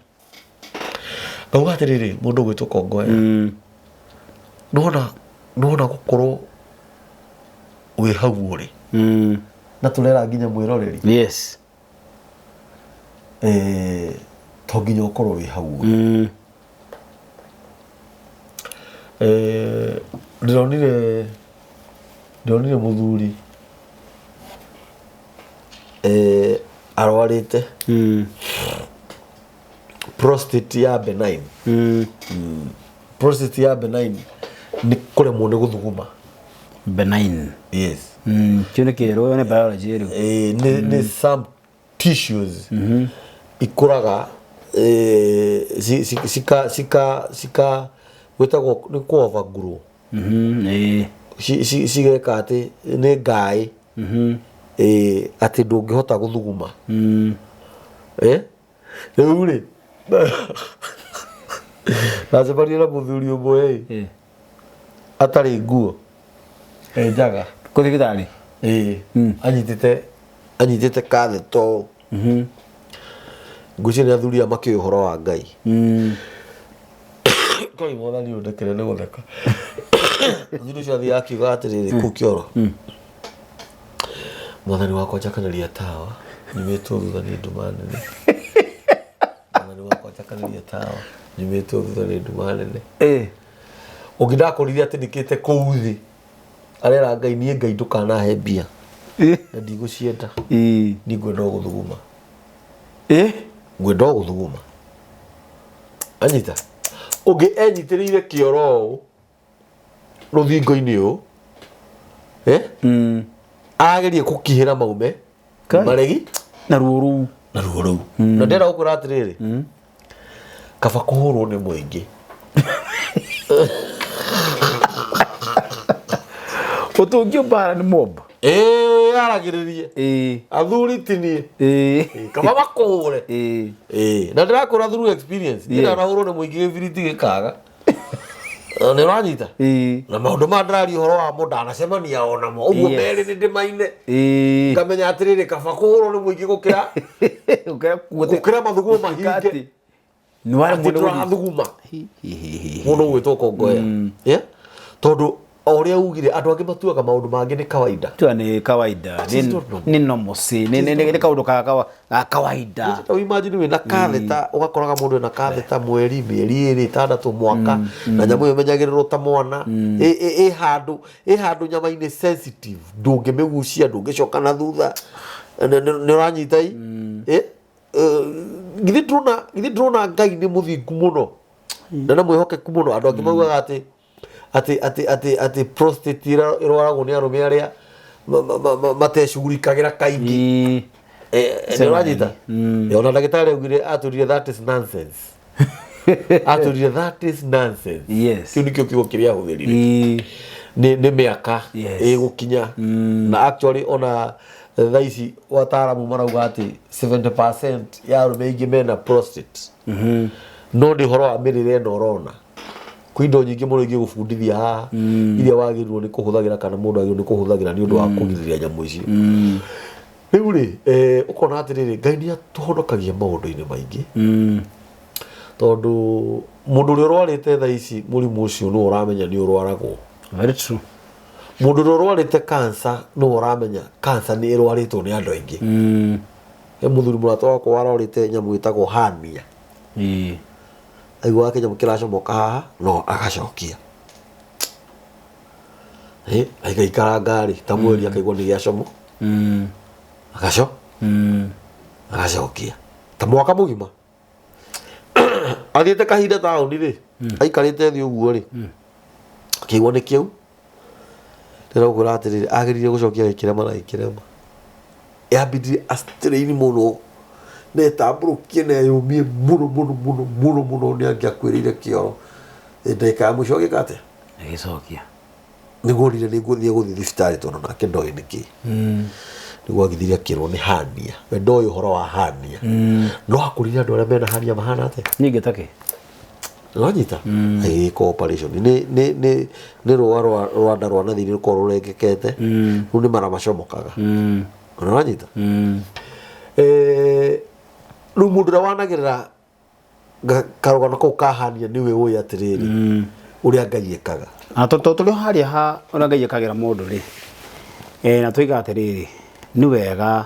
Ngauga atĩrĩrĩ, mũndũ ũgwĩtwo Kongoya, nĩwona nĩwona gũkorwo wĩ hau ũrĩ na tũrera nginya mwĩroreri, to nginya ũkorwo wĩ hau ũrĩ. Ndĩronire mũthuri arwarĩte prostate ya benign. Prostate ya benign nĩ kũremwo nĩ gũthuguma. Benign. Yes. Kĩu nĩ kĩerũ, nĩ biology rĩu. Nĩ some tissues ikũraga, cika cika cika gwĩtagwo nĩ kũ overgrow. Cigeka atĩ nĩ ngaĩ, atĩ ndũngĩhota gũthuguma. Rĩu rĩ, ndacemanirie na mũthuri ũmwe ĩ, atarĩ nguo, enjaga. Kũ thibitarĩ? Ĩĩ, anyitĩte katheta ũũ. Ngwĩciria nĩ athuri aya makĩũĩ ũhoro wa Ngai. Ngai mwathani ũndekere nĩ gũtheka. Mũthuri ũcio athiaga akiuga atĩrĩrĩ kũu kĩoro, mwathani wakwa njakanĩria tawa, nyumĩtwo thutha nĩ nduma nene. Mwathani wakwa njakanĩria tawa, nyumĩtwo thutha nĩ nduma nene. Ũngĩ ndakorire atĩnĩkĩte kũu thĩ, arera Ngai, niĩ Ngai ndũkanahe mbia na ndigũcienda, niĩ ngwenda o gũthuguma. Ngwenda o gũthuguma. Anyita ũngĩ enyitĩrĩire kĩoro ũũ rũthingo-inĩ ũũ, arageria kũkihĩra maume. Kai. Maregi. Na ruo rũu. Na ruo rũu. Na ndĩrenda gũkwĩra atĩrĩrĩ, kaba kũhũrwo nĩ mũingĩ. Ũtũngio mbara nĩ mob. Ĩĩ, aragĩrĩrie athuri ti niĩ. Kaba makũhũre. Ĩĩ, na ndĩrakwĩra through experience, niĩ ndanahũrwo nĩ mũingĩ gĩbiriti gĩkaga. Nĩ ũranyita? Na maũndũ maya ndĩraria ũhoro wamo ndanacemania onamo ũguo. Merĩ nĩ ndĩmaine. Ngamenya atĩrĩrĩ, kaba kũhũrwo nĩ mũingĩ gũkĩra gũkĩra mathugumo mahinge. Nĩ waremwo atĩ nĩ gũthiĩ. Tũrathuguma mũndũ ũgwĩtwo Kongoya. Yeah? Tondũ o ũrĩa ugire, andũ angĩ matuaga maũndũ mangĩ nĩ kawaida. Tua nĩ kawaida. It is not normal. Nĩ normalcy, nĩ kaũndũ ga kawaida. Ta imagine wĩna katheta, ũgakoraga mũndũ ena katheta mweri, mĩeri 2, 6, mwaka, na nyamũ ĩyo ĩmenyagĩrĩrwo ta mwana. Ĩ handũ nyama-inĩ sensitive, ndũngĩmĩgucia, ndũngĩcoka na thutha. Nĩ ũranyita i? Githĩ ndũrona Ngai nĩ mũthingu mũno na nĩ mwĩhokeku mũno? Andũ angĩ maugaga atĩ prostate ĩrwaragwo nĩ arũme arĩa matecugurikagĩra kaingĩ. Nĩ ũranyita? Ona ndagĩtarĩ augire, atwĩrire that is nonsense, atwĩrire that is nonsense. Kĩu nĩkĩo kiugo kĩrĩa ahũthĩrire. Nĩ mĩaka ĩgũkinya, na actually ona thaa ici wataaramu marauga atĩ 70% ya arũme aingĩ mena prostate, no nĩ ũhoro wa mĩrĩre ĩno. Ũrona kwĩ indo nyingĩ mũno ingĩgũbundithia haha iria wagĩrĩirwo nĩ kũhũthagĩra, kana mũndũ agĩrĩirwo nĩ kũhũthagĩra nĩ ũndũ wa kũgirĩrĩria nyamũ icio. Rĩu rĩ, ũkona atĩrĩrĩ, Ngai nĩ atũhonokagia maũndũ-inĩ maingĩ, tondũ mũndũ ũrĩa ũrwarĩte thaa ici mũrimũ ũcio nĩwe ũramenya nĩ ũrwaragwo. Very true. Mũndũ ũrĩa ũrwarĩte cancer nĩwe ũramenya cancer nĩ ĩrwarĩtwo nĩ andũ aingĩ. He mũthuri mũrata wakwa warwarĩte nyamũ ĩtagwo hernia. Aiguaga kĩnyamũ kĩracomoka haha no agacokia. Aikaikara ngari ta mweri, akaigua nĩ gĩacomo, agacokia ta mwaka mũgima. Athiĩte kahinda taũni rĩ, aikarĩte thĩ ũguo rĩ, akĩigua nĩ kĩu. Ndĩrakwĩra atĩrĩrĩ, agĩrĩire gũcokia gĩkĩrema na gĩkĩrema. Yambindire astrain mũno na ĩtambũrũkie na ĩyũmie mũno mũno mũno mũno mũno, nĩ angĩakuĩrĩire kĩoro. Ndagĩka ya mũico agĩka atĩa? Agĩcokia. Nĩguo onire nĩ ngũthiĩ gũthiĩ thibitarĩ tondũ nake ndoĩ nĩkĩ. Nĩguo agĩthire akĩrwo nĩ hania. We ndoĩ ũhoro wa hania. No akũrire andũ arĩa mena hania mahana atĩa? Ningĩ takĩ. Nĩwanyita? Agĩgĩkwo operation. Nĩ nĩ nĩ nĩ rũa rwa rwanda rwa na thĩinĩ rũkoragwo rũrengekete. Rĩu nĩ mara macomokaga. Nĩwanyita? Eh, rĩu mũndũ ũrĩa wanagerera karũgano kau kahania nĩwe ũĩ atĩrĩrĩ ũrĩa Ngai ekaga. Na tondũ tũrĩ o harĩa ha ũrĩa Ngai ekagĩra mũndũ rĩ, eh, na tũiga atĩrĩrĩ, nĩ wega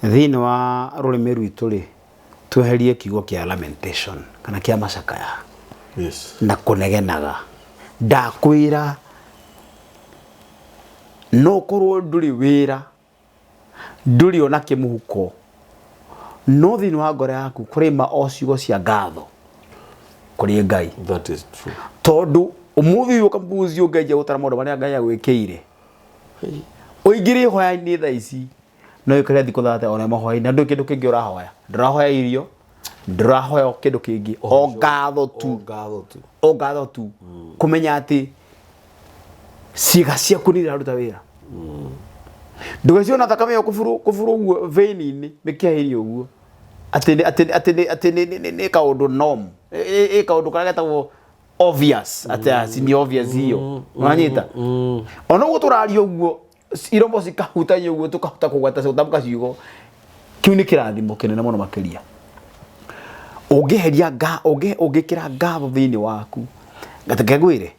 thĩinĩ wa rũrĩmĩ rwitũ rĩ, tweherie kiugo kĩa lamentation kana kĩa macakaya Yes. na kũnegenaga. Ndakwĩra no ũkorwo ndũrĩ wĩra ndũrĩ ona kĩmũhuko no thĩinĩ wa ngoro yaku kũrĩma o ciugo cia ngatho kũrĩ Ngai. That is true. Tondũ ũmũthĩ ũyũ ũkambuzi ũngĩanjia gũtara maũndũ marĩa Ngai agwĩkĩire, ũingĩre ihoya-inĩ thaa ici no ũkore thikũ thate ona mahoya-inĩ na ndũrĩ kĩndũ kĩngĩ ũrahoya, ndũrahoya irio, ndũrahoya kĩndũ kĩngĩ, o ngatho tu. O ngatho tu. O ngatho tu. Kũmenya atĩ ciĩga ciaku nĩ iraruta wĩra. Ndũgecirie ona thakame ĩyo kũburu kũburu ũguo vein-inĩ mĩkiha-inĩ ũguo atĩ nĩ atĩ atĩ nĩ atĩ nĩ nĩ nĩ kaũndũ norm ĩ kaũndũ karĩa getagwo obvious atĩ ah, si nĩ obvious hiyo wanyita ona ũguo tũraria ũguo iromo cikahutania ũguo tũkahota kũgweta gũtamũka ciugo kĩu nĩ kĩrathimo kĩnene mũno makĩria ũngĩheria nga ũngĩkĩra ngatho thĩinĩ waku ngateke ngwĩre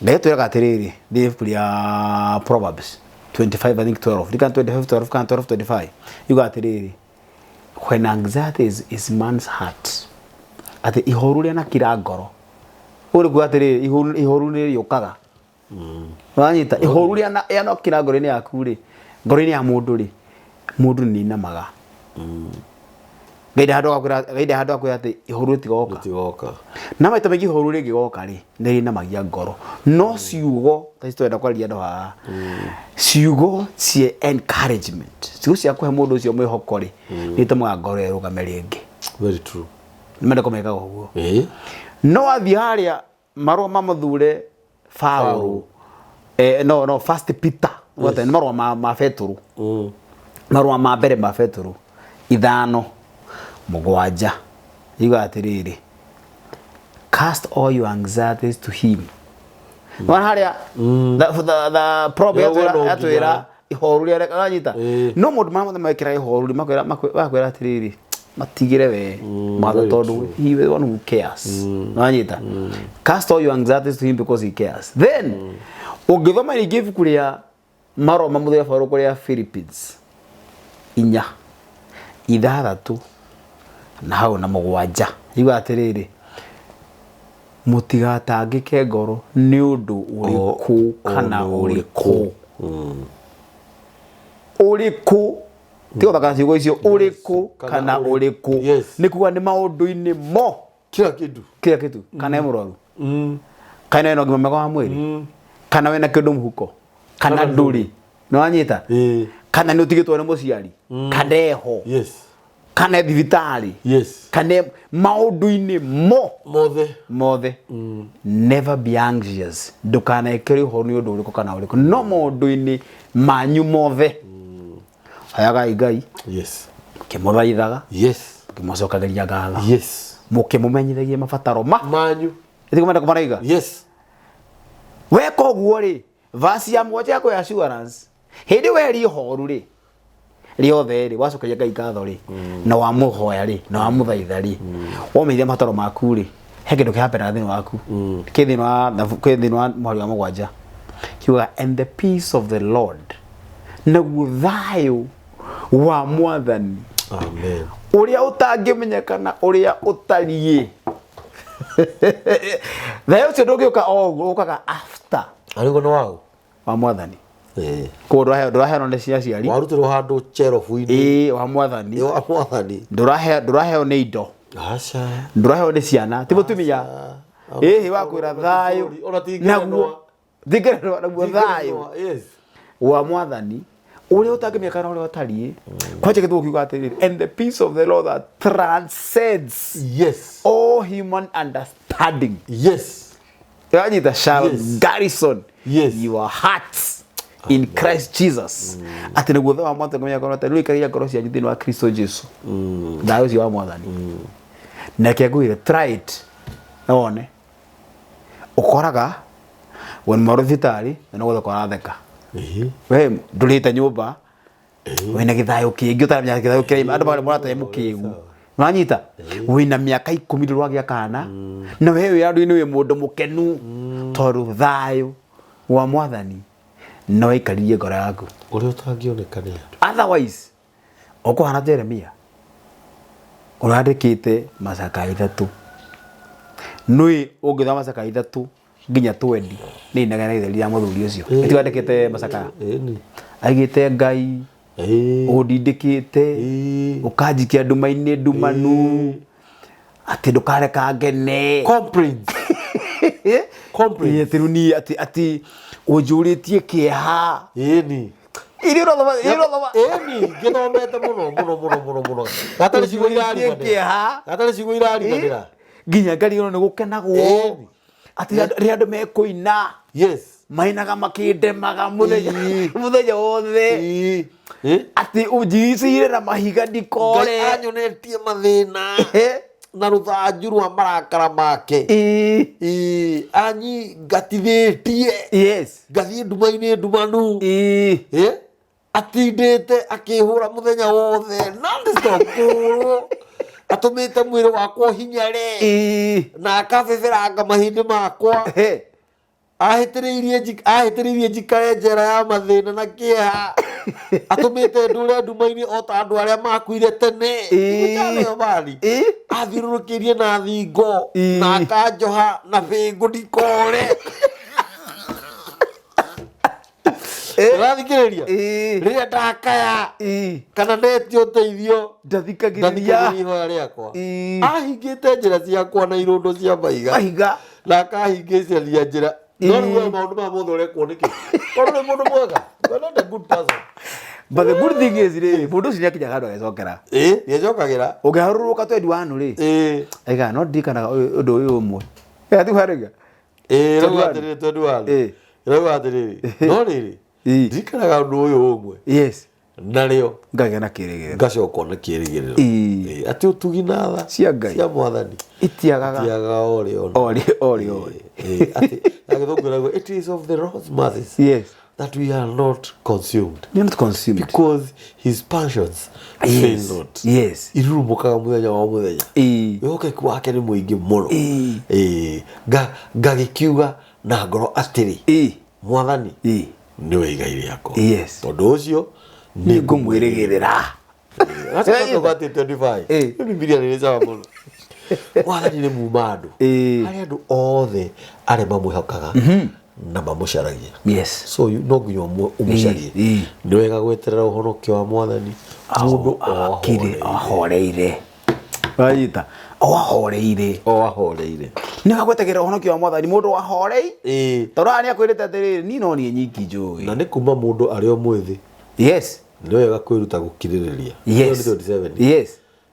Ngai atwĩraga atĩrĩrĩ thĩinĩ ibuku rĩa Proverbs 25 I think 12 ndikana 25 12 kana 12 25 yuga atĩrĩrĩ when anxiety is, is man's heart atĩ ihoru rĩanakira ngoro ũguo nĩ kuga atĩrĩrĩ ihoru ihoru nĩ rĩũkaga wanyita ihoru rĩana rĩanokira ngoro-inĩ yaku rĩ ngoro-inĩ ya mũndũ rĩ mũndũ nĩ inamaga Ngai ndarĩ handũ agakwĩra Ngai ndarĩ handũ agakwĩra atĩ ihoru rĩtigoka Rĩtigoka. Na maita maingĩ ihoru rĩngĩgoka rĩ nĩ rĩinamagia ngoro no ciugo ta ici tũrenda kwarĩria andũ haha ciugo cia encouragement ciugo cia kũhe mũndũ ũcio mwĩhoko rĩ nĩ itũmaga ngoro ĩrũgame rĩngĩ. Very true. Nĩ maandĩko mekaga ũguo. Ĩĩ. No wathiĩ harĩa marũa ma mũthure Paũlũ eh, no no first Peter yes. Nĩ marũa ma, ma Petũrũ marũa ma mbere ma Petũrũ 5:7 yugaga atĩrĩrĩ cast all your anxieties to him mm. Wana harĩa the proverb Nĩguo no yatwĩra nginya. ihoru rĩa ũranyita Ĩĩ. no maũndũ marĩa mothe mekĩra ihoru rĩ makwĩra makwĩra atĩrĩrĩ matigĩre we mother very tondũ he is the one who cares ũranyita cast all your anxieties to him because he cares then ũngĩthoma rĩngĩ ibuku rĩa marũa ma mũthenya Paulo kũrĩa Philippines 4:6 na hau na 7 yuga atĩrĩrĩ mũtigatangĩke ngoro nĩ ũndũ ũrĩkũ kana ũrĩkũ ũrĩkũ tiga gũthaka na ciugo icio ũrĩkũ kana ũrĩkũ Yes. nĩ kuga nĩ maũndũ-inĩ mo Kila kĩndũ. kila kitu kana e mũrwaru kana wĩna ũgima mwega wa mwĩrĩ kana wĩna kĩndũ mũhuko kana Kana ndũrĩ nĩ wanyita Ĩĩ. kana nĩ ũtigĩtwo nĩ mũciari kana eho Yes. kana e thibitarĩ Yes. kana e maũndũ-inĩ mo Mothe. mothe never be anxious ndũkanekĩre ũhoro nĩ ũndũ ũrĩkũ kana ũrĩkũ no maũndũ-inĩ manyu mothe hoyagai Ngai Yes. mũkĩmũthaithaga Yes. mũkĩmũcokagĩria ngatho Yes. mũkĩmũmenyithagia mabataro ma Manyu. ĩtigũmenda kũmaraiga Yes. weka ũguo rĩ vasi ya 7 ya kwĩ assurance hĩndĩ weheria ihoru rĩ rĩothe rĩ wacokeria Ngai ngatho rĩ na wamũhoya rĩ na wamũthaitha rĩ womeithia mabataro maku rĩ he kĩndũ kĩhapena thĩinĩ waku kĩ thĩinĩ wa kĩ thĩinĩ wa mũhari wa 7 kiugaga and the peace of the Lord naguo thayũ wa mwathani Amen. ũrĩa ũtangĩmenyekana ũrĩa ũtariĩ thayũ ũcio ndũngĩũka o ũguo ũkaga after Arĩguo nĩ waũ? wa mwathani Ĩĩ. koguo ndũraheo ndũraheo nĩ cia aciari Warutirwo handũ cherobu-inĩ. ĩĩ wa mwathani Ĩ wa mwathani. ndũraheo ndũraheo nĩ indo Aca. ndũraheo nĩ ciana ti mũtumia ĩhĩ wakwĩra thayũ Ona ti ngerenwa. naguo ti ngerenwa naguo thayũ Yes. wa mwathani ũrĩa ũtangĩmenyekana ũrĩa ũtariĩ kwanja gĩthũngũ kiuga atĩrĩrĩ and the peace of the Lord that transcends Yes. all human understanding Yes. yanyita shall Yes. garrison Yes. Your hearts in Christ Jesus. Atĩ nĩguo thayũ wa mwathani ũngĩmenya ngoro atĩ rĩu ikaria ngoro cianyu thĩinĩ wa Kristo Jesu. Thayũ ũcio wa mwathani. Na reke ngwĩre try it na wone. Ũkoraga we nĩ mwarũ thibitarĩ na no gũtheka ũratheka. We ndũrĩte nyũmba wĩna gĩthayũ kĩngĩ ũtaramenya gĩthayũ kĩraima andũ marĩ marata mũkĩgu wanyita wĩna mĩaka ikũmi ndũrĩ wagĩa kana na we wĩ andũ-inĩ wĩ mũndũ mũkenu tondũ thayũ wa mwathani no waikaririe ngoro yaku Ũrĩa ũtangĩoneka nĩ andũ. Otherwise ũkũhana Jeremia ũrandĩkĩte macaka ithatũ nũĩ ũngĩthoma macaka ithatũ nginya twendi nĩ inegene gĩtheri rĩa mũthuri ũcio ĩti wandĩkĩte macakaya Ĩni. aigĩte ngai Ĩĩ. ũndindĩkĩte Ĩĩ. ũkanjikia nduma-inĩ ndumanu atĩ ndũkareka ngene Complaints. Complaints. Ĩĩ, atĩ rĩu niĩ atĩ atĩ ũnjũrĩtie kĩeha Ĩni. iria ũrathoma iria ũrathoma Ĩni, ngĩthomete mũno mũno mũno mũno mũno. Gatarĩ ciugo Ũnjũrĩtie irariganĩra. kĩeha. Gatarĩ ciugo irariganĩra. Nginya ngarigwo nĩ gũkenagwo Ĩni. atĩ rĩrĩa andũ mekũina Yes. mainaga makĩndemaga mũthenya Ĩĩ. mũthenya wothe Ĩĩ. Ĩ? atĩ ũnjigicĩire na mahiga Ngai ndikore anyonetie mathĩna na rũthanju rwa marakara make. Ĩĩ. Ĩĩ, anyingatithĩtie Yes. ngathiĩ nduma-inĩ ndumanu. Ĩĩ. Ĩ? Atindĩte akĩhũra mũthenya wothe non-stop kũhũrwo atũmĩte mwĩrĩ wakwa ũhinyare Ĩĩ. na akabeberanga mahĩndĩ makwa He. ahĩtĩrĩirie ahĩtĩrĩirie njikare njera ya mathĩna na kĩeha atũmĩte ndũre nduma-inĩ o ta andũ arĩa makuire tene Ĩĩ. Nĩyo mari Ĩĩ. athiũrũrũkĩirie na thingo Ĩĩ. na akanjoha na bĩngũ ndikore ũrathikĩrĩria Ĩĩ. rĩrĩa ndakaya Ĩĩ. kana ndetio ũteithio Ndathikagĩrĩria ndathikagĩrĩria ihoya rĩakwa Ĩĩ. ahingĩte njĩra ciakwa na irũndo cia mahiga mahiga na akahingĩcĩria njĩra no rĩu we maũndũ maya mothe ũrekwo nĩkĩ tondũ nĩ mũndũ mwega. You are not a good person. But the good thing is rĩ mũndũ ũcio nĩakinyaga handũ agecokera. Ĩĩ, nĩecokagĩra. Ũngĩharũrũka twendi wanu rĩ Ĩĩ. aiga no ndirikanaga ũndũ ũyũ ũmwe atiuharĩga. Ĩĩ, Twendi rauga wanu. atĩrĩrĩ twendi wanu. Ĩĩ. Rauga atĩrĩrĩ no rĩrĩ Ĩĩ. ndirikanaga ũndũ ũyũ ũmwe Yes. Narĩo ngagĩa na kĩrĩgĩrĩro. Ngacokwo na kĩrĩgĩrĩro. Ĩĩ. Ĩĩ, atĩ ũtugi na tha Cia Ngai. Cia mwathani Itiagaga. Itiagaga orĩ ona Orĩ orĩ orĩ. Ĩĩ, atĩ na gĩthũngũ ĩrauga, it is of the Lord's mercies Yes. that we are not consumed You're not consumed. Because his passions fail not. Yes. Irurumũkaga mũthenya wa mũthenya. Ĩĩ. Wĩhokeku wake nĩ mũingĩ mũno. Ĩĩ. Ĩĩ, ngagĩkiuga na ngoro atĩrĩ, Ĩĩ. mwathani Ĩĩ. nĩwe igai rĩakwa. Yes. Tondũ ũcio nĩ ngũmwĩrĩgĩrĩra. Gacoka atĩ 25. Ĩĩ. Bibilia nĩ sawa mũno. Mwathani nĩ muma andũ. Ĩĩ. Harĩ andũ othe arĩa mamwĩhokaga na mamũcaragia. Yes. So no nginya ũmũcarie. Ĩĩ. Nĩ wega gweterera ũhonokio wa mwathani mũndũ o akire ahoreire. ahoreire wanyita o ahoreire. O ahoreire. Nĩ wagwetegera ũhonokio wa mwathani mũndũ ahorei. Ĩĩ. Tondũ aya nĩ akwĩrĩte atĩrĩrĩ niĩ no niĩ nyiki njũĩ. Na nĩ kuma mũndũ arĩ o mwĩthĩ Yes. nĩ wega kwĩruta gũkirĩrĩria. Yes. 27. Yes.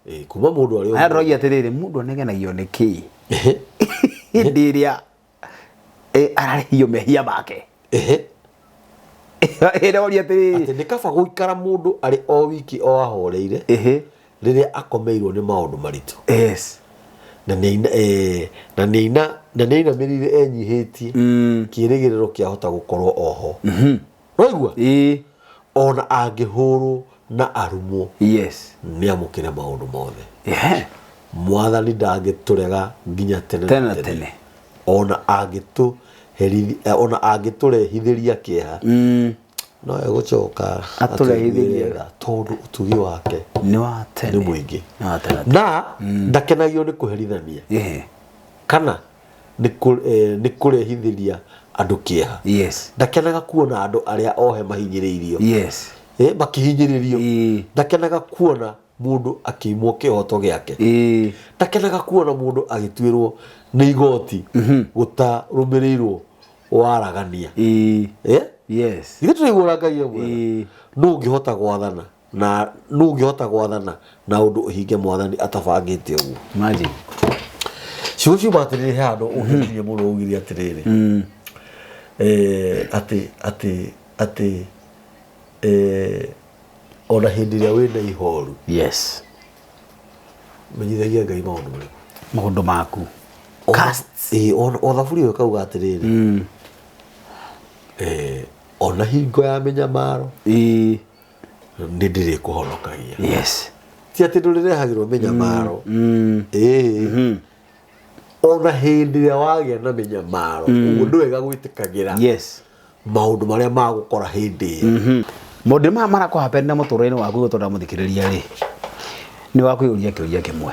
Ĩĩ, kuma mũndũ arĩ o Aya mwĩthĩ. ndĩroiga atĩrĩrĩ mũndũ anegenagio nĩ kĩĩ hĩndĩ ĩrĩa ararĩhio mehia make. Ehe. Ĩrĩa oria atĩrĩrĩ Atĩ nĩ kaba gũikara mũndũ arĩ o wiki o ahoreire ehe rĩrĩa akomeirwo nĩ maũndũ maritũ. Yes. Na nĩainamĩrĩire enyihĩtie kĩrĩgĩrĩro kĩahota gũkorwo oho noigua Ĩĩ. ona angĩhũrwo na arumwo Yes. nĩamũkĩre maũndũ mothe. Ehe. Mwathani ndangĩtũrega nginya tene Tene na tene. Ona ona angĩtũrehithĩria kĩeha no egũcoka Atũrehithĩrie. atũiguĩre tha, tondũ ũtugi wake Nĩ wa tene. Nĩ mũingĩ. Nĩ wa tene. Na ndakenagio nĩ kũherithania Ehe. kana nĩ kũrehithĩria andũ kĩeha. Yes. Ndakenaga kuona andũ arĩa ohe mahinyĩrĩirio. Yes. Makĩhinyĩrĩrio. Ĩĩ. Ndakenaga kuona mũndũ akĩimwo kĩhoto gĩake. Ĩĩ. Ndakenaga kuona mũndũ agĩtuĩrwo nĩ igoti gũtarũmĩrĩirwo waragania. Ĩĩ. Eh? Yes. Ithuĩ tũraiguaga Ngai e mwega. Ĩĩ. Nũ ũngĩhota gwathana na nũ ũngĩhota gwathana na ũndũ ũhinge mwathani atabangĩte ũguo? Imagine. Ciugo ciuma atĩrĩrĩ he handũ ũngĩkinyia mũno ugire atĩrĩrĩ. Atĩ atĩ atĩ ona hĩndĩ ĩrĩa wĩna ihoru, menyithagia Ngai maũndũ marĩkũ? Maũndũ maku. Ona- o thaburi ĩyo ĩkauga atĩrĩrĩ, ona hingo ya mĩnyamaro nĩ ndĩrĩkũhonokagia. Ti atĩ ndũrĩrehagĩrwo mĩnyamaro. Ĩĩ, ona hĩndĩ ĩrĩa wagĩa na mĩnyamaro, ũguo nĩ wega gwĩtĩkagĩra maũndũ marĩa magũkora hĩndĩ ĩyo. Maũndũ maya marakũhapenera mũtũrĩre-inĩ waku gũtũra mũthikĩrĩria rĩ, nĩ wa kwĩyũria kĩũria kĩmwe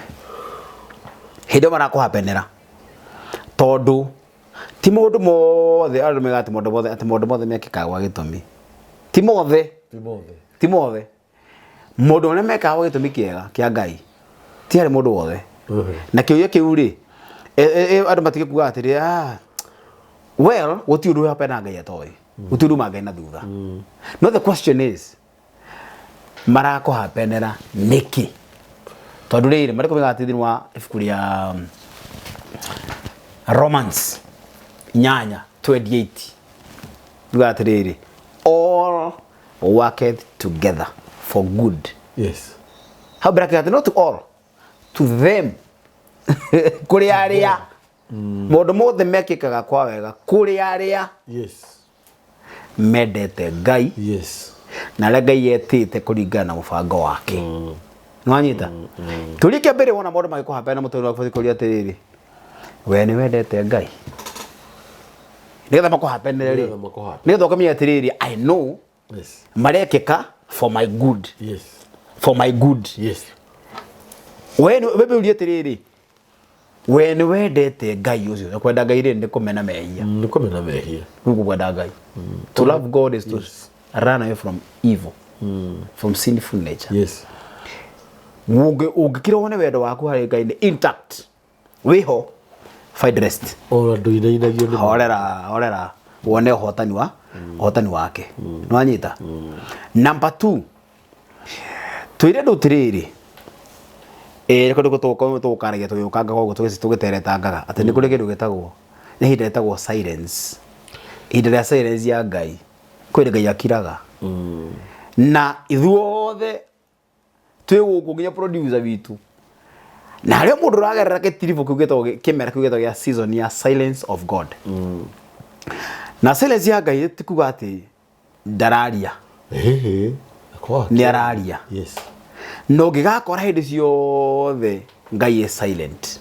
hĩndĩ ĩyo marakũhapenera, tondũ ti maũndũ mothe andũ mega atĩ maũndũ mothe, atĩ maũndũ mothe mekĩkaga gwa gĩtũmi. Ti mothe. Ti mothe. Ti mothe. Maũndũ marĩa mekaga gwa gĩtũmi kĩega kĩa Ngai ti harĩ mũndũ wothe. Na kĩũria kĩu rĩ, andũ matige kuga atĩrĩ, ah, well, gũtirĩ ũndũ ũhapena Ngai atoĩ, gũtirĩ ũndũ uma Ngai na thutha. No the question is, marakũhapenera nĩkĩ? Tondũ rĩrĩ, marĩkũ mega atĩ thĩinĩ wa ibuku rĩa Romans 8:28 yuga atĩrĩrĩ, all worketh together for good. Hau mbere akiuga atĩ not to all, to them, kũrĩ arĩa maũndũ mothe mekĩkaga kwa wega, kũrĩ arĩa mendete Ngai na arĩa Ngai etĩte kũringana na mũbango wake. Nĩwanyita? Kĩũria kĩa mbere wona maũndũ magĩkũhambĩra na mũtũrĩre waku, kũria atĩrĩrĩ, we nĩ wendete Ngai? Nĩgetha makũhambanĩre rĩ, Nĩgetha makũhambanĩre. Nĩgetha ũkamenya atĩrĩrĩ, I know marekĩka for my good. For my good. We nĩ we ũrie atĩrĩrĩ, we nĩ wendete Ngai ũcio? Na kwenda Ngai rĩ, nĩ kũmena mehia. Nĩ kũmena mehia. Rĩu kwenda Ngai, to love God is to run away from evil, from sinful nature. Ũngĩkira wone wendo waku harĩ Ngai nĩ intact, wĩho, find rest. Ona ndũinainagio nĩ Horera, horera, wone ũhotani wa ũhotani wake. Nĩwanyita? Number two, twĩre andũ atĩrĩrĩ, kũndũ tũgũkaragia tũgĩũkanga koguo tũgĩteretangaga atĩ nĩ kũrĩ kĩndũ gĩtagwo, nĩ ihinda rĩtagwo silence, ihinda rĩa silence ya Ngai. Kwĩ Ngai akiraga na ithuothe twĩ gũkũ, nginya producer witũ, na harĩa mũndũ ũragerera gĩtiribũ kĩu gĩtagwo kĩmera kĩu gĩtagwo gĩa season ya silence of God. Na silence ya Ngai ti kuga atĩ ndararia. Ĩhĩ, kwa Nĩ araria. Na ũngĩgakora hĩndĩ ciothe Ngai is silent,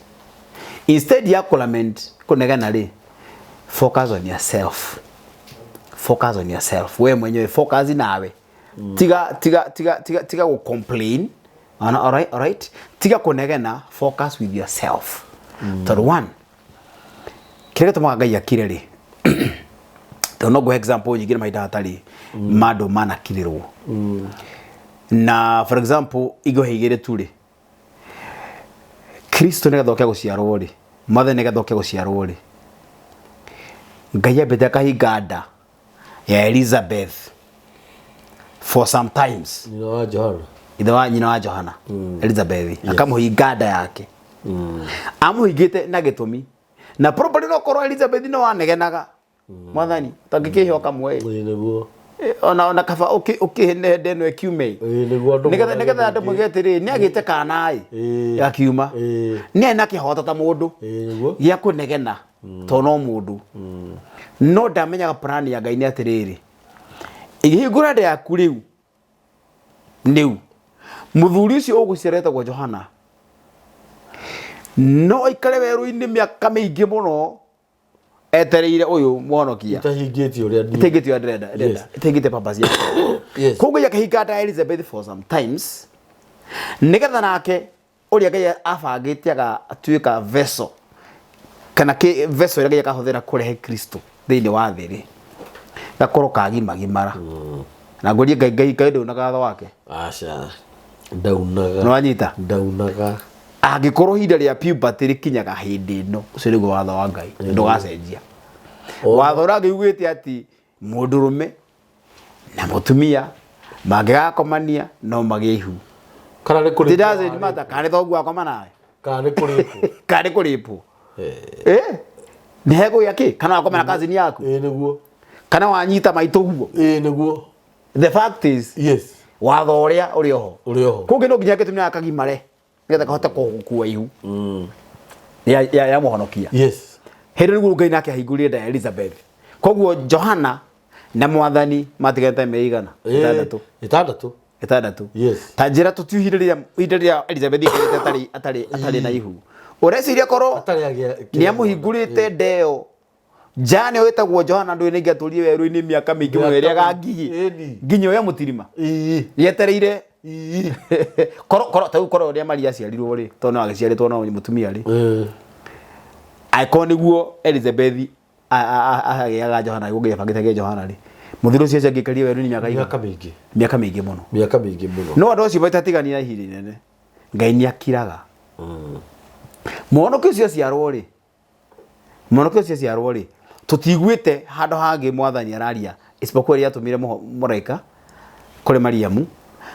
instead ya kũlament, kũnegena rĩ, focus on yourself, focus on yourself, we mwenyewe focus nawe. Tiga tiga tiga tiga tiga gũ complain. Ona, alright, alright, tiga kũnegena, focus with yourself. Tondũ one, kĩrĩa gĩtũmaga Ngai akire rĩ, tondũ no ngũhe example nyingĩ na mahinda hatarĩ ma andũ manakirĩrwo. Na for example, ingĩhe igĩrĩ tu rĩ, Kristo nĩgetha oke gũciarwo rĩ, Mwathani nĩgetha oke gũciarwo rĩ, Ngai ambĩte akahinga nda ya Elizabeth for some times. Nyina wa Johana. Ithe wa nyina wa Johana, Elizabeth, akamũhinga nda yake. Amũhingĩte na gĩtũmi, na probably no korwo Elizabeth no anegenaga, Mwathani, tangĩkĩhe kamwe? Ĩĩ nĩguo. Ona kaba ũkĩhe nda ĩno ĩkiume. Ĩĩ nĩguo, andũ Nĩgetha monage nĩgetha andũ mũingĩ. moige atĩrĩ, nĩ agĩte kana ĩ gakiuma. Nĩ arĩ na kĩhoto ta mũndũ Ĩĩ nĩguo. Gĩa kũnegena, tondũ no mũndũ, no ndamenyaga plan ya Ngai nĩ atĩrĩrĩ, ĩhingũra nda yaku rĩu nĩu mũthuri ũcio ũgũciara etagwo Johana no aikare werũ-inĩ mĩaka mĩingĩ mũno etereire ũyũ mũhonokia. Itahingĩtie ũrĩa niĩ. Itahingĩtie ũrĩa ndĩrenda ndĩrenda. Itahingĩtie purpose yake. Koguo akahinga nda ya Elizabeth for some times, nĩgetha nake ũrĩa Ngai abangĩte agatuĩka vessel, kana vessel ĩrĩa Ngai akahũthĩra kũrehe Kristo thĩinĩ wa thĩ rĩ, gakorwo kagimagimara. Na ngũrie, Ngai Ngai Ngai ndaunaga watho wake? Aca, ndaunaga. Nĩwanyita? Ndaunaga. Angĩkorwo ihinda rĩa puberty rĩkinyaga hĩndĩ ĩno, ũcio nĩguo watho wa Ngai, ndũgacenjia. Watho ũrĩa Ngai ugĩte atĩ mũndũrũme na mũtumia mangĩgakomania no magĩe ihu. Kana nĩ kũrĩpwo. It doesn't matter kana nĩ thoguo akoma nawe Kana nĩ kũrĩpwo. Kana nĩ kũrĩpwo, eh, nĩ hegũgĩa kĩ, kana wakoma na cousin yaku. Ĩĩ nĩguo. Kana wanyita maitũ guo. Ĩĩ nĩguo. The fact is, Yes. watho ũrĩa ũrĩ oho. Ũrĩ oho. Kũngĩ no nginya gĩtumia akagimare nĩgetha kahote kũgũkua ihu. Ya mũhonokia. Yes. Hĩndĩ nĩguo Ngai nake ahingũrire nda ya Elizabeth. Koguo Johana na mwathani matiganĩte mĩeri igana? Ĩtandatũ. Ĩtandatũ. Ĩtandatũ. Yes. Ta njĩra tũtiũ ihinda rĩrĩa ihinda rĩrĩa Elizabeth aikarĩte atarĩ atarĩ atarĩ na ihu. Ũreciria korwo Atarĩ agĩa. nĩ amũhingũrĩte nda ĩyo Jane wĩtagwo Johana ndũĩ nĩ ingĩatũrire werũ-inĩ mĩaka mĩingĩ mũno Mĩaka ĩrĩa ngigĩ Ĩni. nginya ũrĩa mũtirima Ĩĩ. rĩetereire Ĩĩ. korwo korwo ta rĩu korwo ũrĩa Maria aciarirwo rĩ tondũ no agĩciarĩtwo no mũtumia rĩ Ĩĩ. angĩkorwo nĩguo Elizabeth agĩaga Johana nĩguo Ngai abangĩte agĩe Johana rĩ mũthuri ũcio angĩikarire werũ-inĩ mĩaka igana Mĩaka mĩingĩ. Mĩaka mĩingĩ mũno. Mĩaka mĩingĩ mũno. No andũ acio matatiganire ihinda inene, Ngai nĩ akiraga. Mwanake ũcio aciarwo rĩ, mwanake ũcio aciarwo rĩ, tũtiguĩte handũ hangĩ mwathani araria isipokuwa rĩrĩa atũmire mũraika kũrĩ Mariamu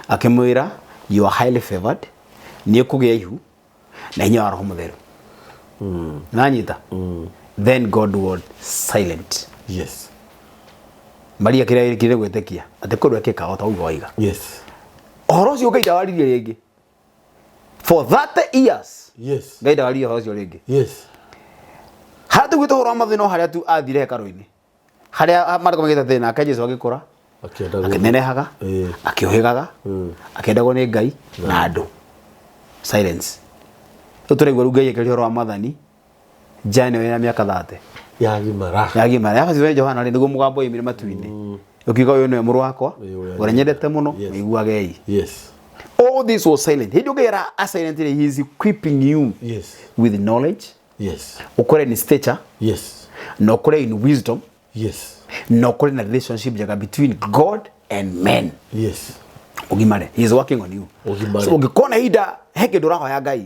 akĩmwĩra, "You are highly favored, nĩ ũkũgĩa ihu na hinya wa Roho Mũtheru." Nanyita? Then God was silent. Maria kĩrĩa ĩkire gwĩtĩkia atĩ kũndũ ekĩka o ta ũguo waiga. Ũhoro ũcio Ngai ndawaririe rĩngĩ for 30 years. Ngai ndawaririe ũhoro ũcio rĩngĩ. Harĩa tũguĩte ũhoro wa mathĩna o harĩa tu athire hekarũ-inĩ harĩa marĩko maigĩte atĩ nake Jesu agĩkũra Akĩendagwo. Akĩnenehaga, akĩũhĩgaga, akĩendagwo nĩ Ngai na andũ. Silence. Rĩu tũraigua rĩu Ngai akĩaria ũhoro wa mwathani Jane wĩna mĩaka 30 Yagimara. Yagimara yabatithio nĩ Johana rĩ, nĩguo mũgambo woimire matu-inĩ ũkiuga, "Ũyũ nĩwe mũrũ wakwa Ũyũ ũrĩa ũrĩa nyendete mũno, mũiguagei." All this was silent. Hĩndĩ ũngĩ era a silent rĩ, he is equipping you with knowledge, ũkũre in stature na ũkũre in wisdom na ũkũre na relationship njega between God and men. Ũgimare. He is working on you. Ũgimare. So ũngĩkona ihinda he kĩndũ ũrahoya Ngai,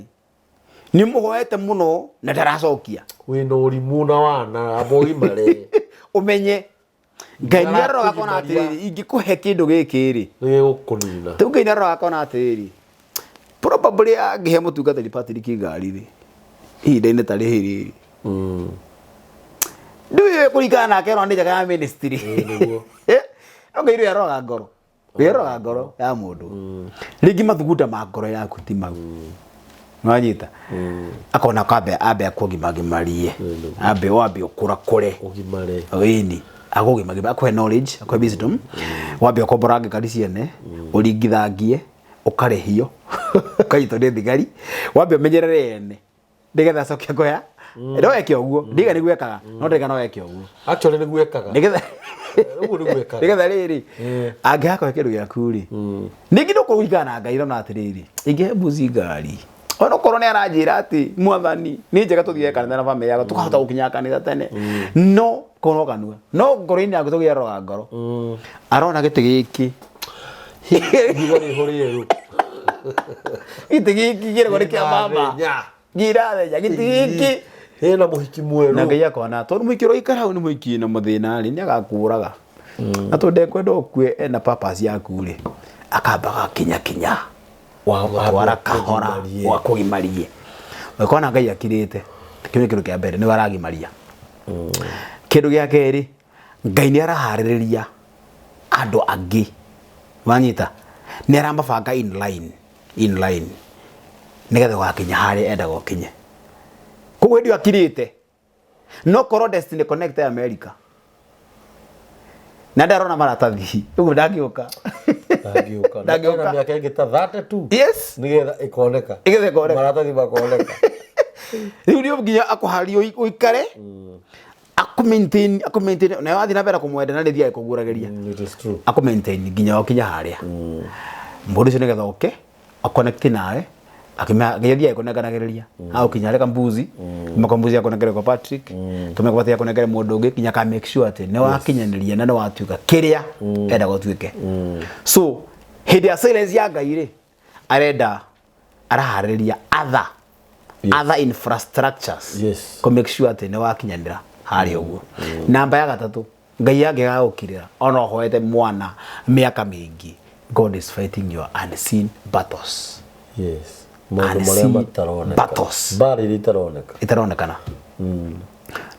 nĩ mũhoete mũno na ndaracokia, Wĩna ũrimũ na wana amba ũgimare. Ũmenye Ngai nĩ aroraga akona Arakũgimaria. atĩrĩrĩ, ingĩkũhe kĩndũ gĩkĩ rĩ, Nĩ gĩgũkũnina. Rĩu Ngai nĩ aroraga akona atĩrĩrĩ, probably angĩhe mũtungatĩri Patrick ngari rĩ, ihinda-inĩ ta rĩrĩ rĩ, ndũĩ kũringana nake arona nĩ njega ya ministry. Nĩguo. No Ngai rĩ aroraga ngoro, rĩ aroraga ngoro ya mũndũ. Rĩngĩ mathugunda ma ngoro yaku ti mau. Nwanyita? Akona kambe ambe akũgimagimarie, ambe wambe ũkũrakũre. Ũgimare. Ĩni akũgimagima, akũhe knowledge, akũhe wisdom, wambe ũkomborange ngari ciene, ũringithangie, ũkarĩhio, ũkanyitwo nĩ thigari, wambe ũmenyerere ene nĩgetha acoke akũhe. No eke ũguo, ndiga nĩguo ekaga, no ndĩga no eke ũguo. Actually nĩguo ekaga. Nĩgetha Ũguo nĩguo ekaga. Nĩgetha rĩrĩ angĩgakũhe kĩndũ gĩaku rĩ, ningĩ ndũkũringana na Ngai rona atĩrĩrĩ, ingĩhe mbuzi ngari onokorwo nĩ aranjĩra atĩ mwathani nĩ njega tũthiĩ kanitha na bamĩrĩ yakwa tũkahota gũkinya kanitha tene, no korwo kanua no ngoro-inĩ yaku tũgĩaroga ngoro arona gĩtĩ gĩkĩ. Ihiga rĩho rĩerũ. Gĩtĩ gĩkĩ kĩragwo nĩ kĩa mama. Gĩrathenya. Gĩrathenya gĩtĩ gĩkĩ. Hena mũhiki Na mwerũ. Ngai akona tondũ mũhiki ũrĩa ũikara hau nĩ mũhiki na mathĩna rĩ, nĩ agakũraga na tondũ ndekwenda ũkue ena purpose yaku rĩ, akambaga kinya kinya twara kahora. Akũgimarie. Wakũgimarie ũkona Ngai akirĩte. Kĩu nĩ kĩndũ kĩa mbere, nĩwe aragimaria. Kĩndũ gĩa kerĩ, Ngai nĩ araharĩrĩria andũ angĩ, wanyita, nĩ aramabanga in line, in line, nĩgetha ũgakinya harĩa endaga ũkinye. Koguo hĩndĩ ĩyo akirĩte, no korwo Destiny Connect ya America na ndarona maratathi ũguo, ndangĩũka. Ndangĩũka. Na Ndangĩũka. ena mĩaka ĩngĩ ta 32. Yes. Nĩgetha ĩkoneka. Nĩgetha ĩkoneka. Maratathi makoneka. Rĩu nĩ nginya akũharie ũikare, akũ maintain, akũ maintain, nawe wathiĩ na mbere kũmwenda na nĩthiaga kũguragĩria. It is true. Akũ maintain nginya ũkinya harĩa mũndũ ũcio nĩgetha oke aconnect nawe akĩmenya nginya thiaga kũnenganagĩrĩria agũkinya harĩa kambuzi kuma kambuzi akũnengere kwa Patrick, kuma kwa Patrick akũnengere mũndũ ũngĩ, nginya aka make sure atĩ nĩ wakinyanĩria na nĩ watuĩka kĩrĩa endaga ũtuĩke. So hĩndĩ ya silence ya Ngai rĩ, arenda araharĩrĩria other other infrastructures kũ make sure atĩ nĩ wakinyanĩra harĩa ũguo. Namba ya gatatũ, Ngai angĩgagũkirĩra ona ũhoete mwana mĩaka mĩingĩ, God is fighting your unseen battles. Yes. Maũndũ marĩa Unseen mataroneka. battles. Mbara iria itaroneka. Itaronekana.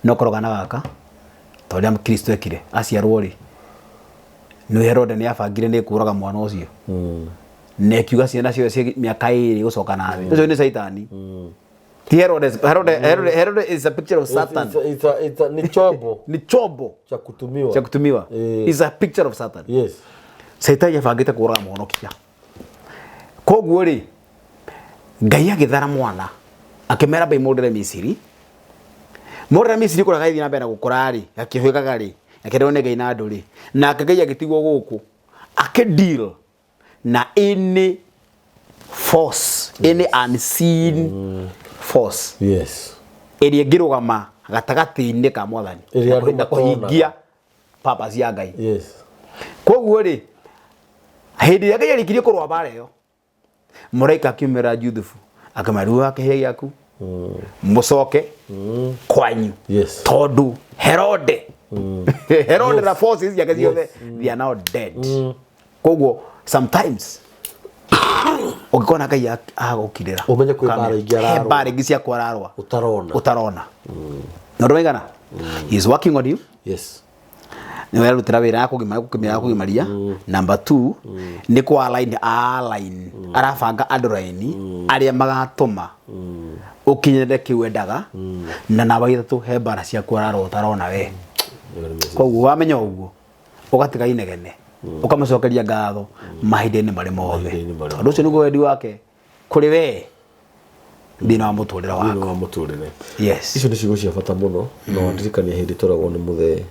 No korwo kana gaka Ta ũrĩa Kristo ekire aciarwo rĩ, nĩ Herode nĩ abangire nĩ kũraga mwana ũcio na ĩkiuga ciana ciothe cia mĩaka 2 gũcoka na thĩ. Ũcio nĩ Caitani, ti Herode. Herode, Herode, Herode is a picture of Satan. Ni chombo Ni chombo cha kutumiwa. Cha kutumiwa. Is a picture of Satan. Caitani abangĩte kũraga mũhonokia. Koguo rĩ, Ngai agĩthara mwana, akĩmera bai mũndĩre Misiri, mũndĩre Misiri kũrĩa gagĩthiĩ na mbere na gũkũra rĩ, gakĩhĩgaga rĩ, gakĩrerwo nĩ Ngai na andũ rĩ, nake Ngai agĩtigwo gũkũ akĩ deal na any force, any unseen force ĩrĩa ĩngĩrũgama gatagatĩ-inĩ ka mwathani Ĩrĩa andũ na kũhingia purpose ya Ngai. Koguo rĩ, hĩndĩ ĩrĩa Ngai arĩkirie kũrũa mbara ĩyo, mũraika akiumĩra Juthubu akĩmwĩra, rĩu kĩhĩa gĩaku, mũcoke kwanyu, tondũ Herode na forces ciake ciothe, they are now dead. Koguo sometimes ũngĩkona Ngai agũkirĩra, Ũmenye kwĩ mbara ingĩ he ararũa. Mbara ingĩ cia kwararũa Ũtarona. Ũtarona na ũndũ waigana. He is working on you. Nĩ werutĩra wĩra ya kũgimaria. Number two, nĩ kũ align, align, arabanga andũ raini arĩa magatũma ũkinyĩre kĩu wendaga. Na namba ithatũ, he mbara ciaku ararũa ũtarona we. Koguo wamenya ũguo, ũgatiga inegene, ũkamũcokeria ngatho mahinda-inĩ marĩ mothe, Mahinda-inĩ marĩ. Tondũ ũcio nĩguo wendi wake kũrĩ we thĩinĩ wa mũtũrĩre Thĩinĩ waku. Wa mũtũrĩre. Icio nĩ ciugo cia bata mũno, na wandirikania hĩndĩ tweragwo nĩ mũthee,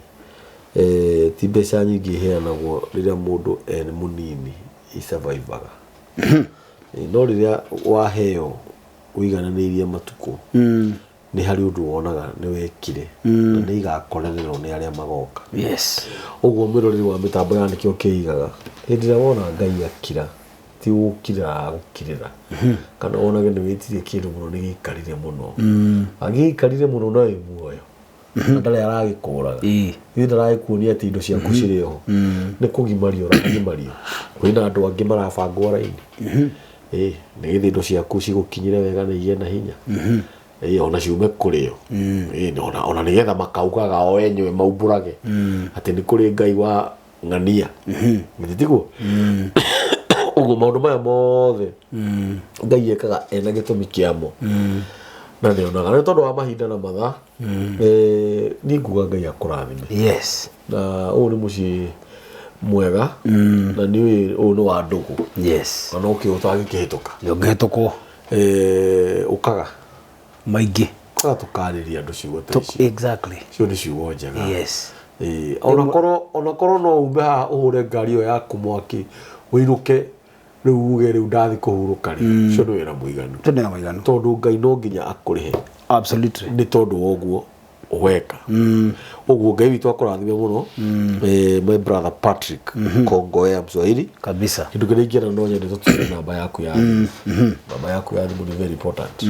ti mbeca nyingĩ iheanagwo rĩrĩa mũndũ e mũnini isurvivaga. No rĩrĩa waheo ũigananĩirie matukũ, nĩ harĩ ũndũ wonaga nĩ wekire na nĩ igakorererwo nĩ arĩa magoka. Ũguo mwĩroreri wa mĩtambo ya Nĩkĩo Kĩigaga, hĩndĩ ĩrĩa wona Ngai akira, ti gũkirĩra agũkirĩra, kana wonage nĩ wĩtirie kĩndũ mũno nĩ gĩikarire mũno, agĩikarire mũno na wĩ muoyo na ndarĩ aragĩkũraga, ithuĩ ndaragĩkuonia atĩ indo ciaku cirĩ oho, nĩ kũgimario ũragimario. Kwĩna andũ angĩ marabangwo raini nĩgetha indo ciaku cigũkinyĩre wega na igĩe na hinya, ona ciume kũrĩo. Ona nĩgetha makaugaga o enyewe maumbũrage atĩ nĩ kũrĩ Ngai wa ng'ania. Githĩ tiguo? Ũguo maũndũ maya mothe Ngai ekaga ena gĩtũmi kĩamo na nĩonaga nĩ tondũ wa mahinda na mathaa. Niĩ nguga Ngai akũrathime. Na ũyũ nĩ mũciĩ mwega na nĩ ũyũ nĩ wa ndũgũ, na no kĩ ũtangĩkĩhĩtũka. Ũngĩhĩtũkwo. Ũkaga Maingĩ. Ũkaga tũkarĩria andũ ciugo ta ici. Icio nĩ ciugo njega. Onakorwo no ume haha ũhũre ngari ĩyo yaku mwaki, ũinũke rĩu uge rĩu ndathi kũhurũka rĩ, ũcio nĩ wĩra mũiganu. Tondũ nĩ mũiganu. Tondũ Ngai no nginya akũrĩhe nĩ tondũ wa ũguo weka. Ũguo Ngai witũ akũrathime mũno. My brother Patrick Kongoea Mswahili. Kabisa. Kĩndũ kĩrĩa ingĩenda, no nyende tũtwĩre namba yaku ya thimũ. Namba yaku ya thimũ nĩ very important,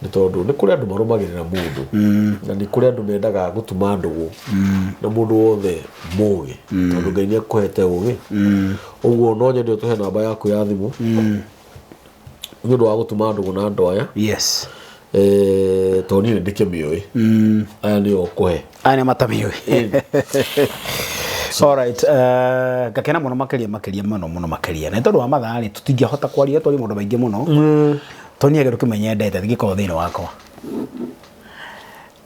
nĩ tondũ nĩ kũrĩ andũ marũmagĩrĩra mũndũ na nĩ kũrĩ andũ mendaga gũtuma ndũgũ na mũndũ wothe mũgĩ, tondũ Ngai nĩ akũhete ũgĩ. Ũguo no nyende ũtũhe namba yaku ya thimũ nĩ ũndũ wa gũtuma ndũgũ na andũ aya. Tondũ niĩ nĩ ndĩkĩmĩũĩ, aya nĩo ũkũhe. Aya nĩ matamiũĩ. Alright, ngakena mũno makĩria, makĩria mũno mũno makĩria, na nĩ tondũ wa mathaa rĩ, tũtingĩhota kwaria twarie maũndũ maingĩ mũno, tondũ niĩ kĩndũ kĩmwe nyendete gĩkoragwo thĩinĩ wakwa,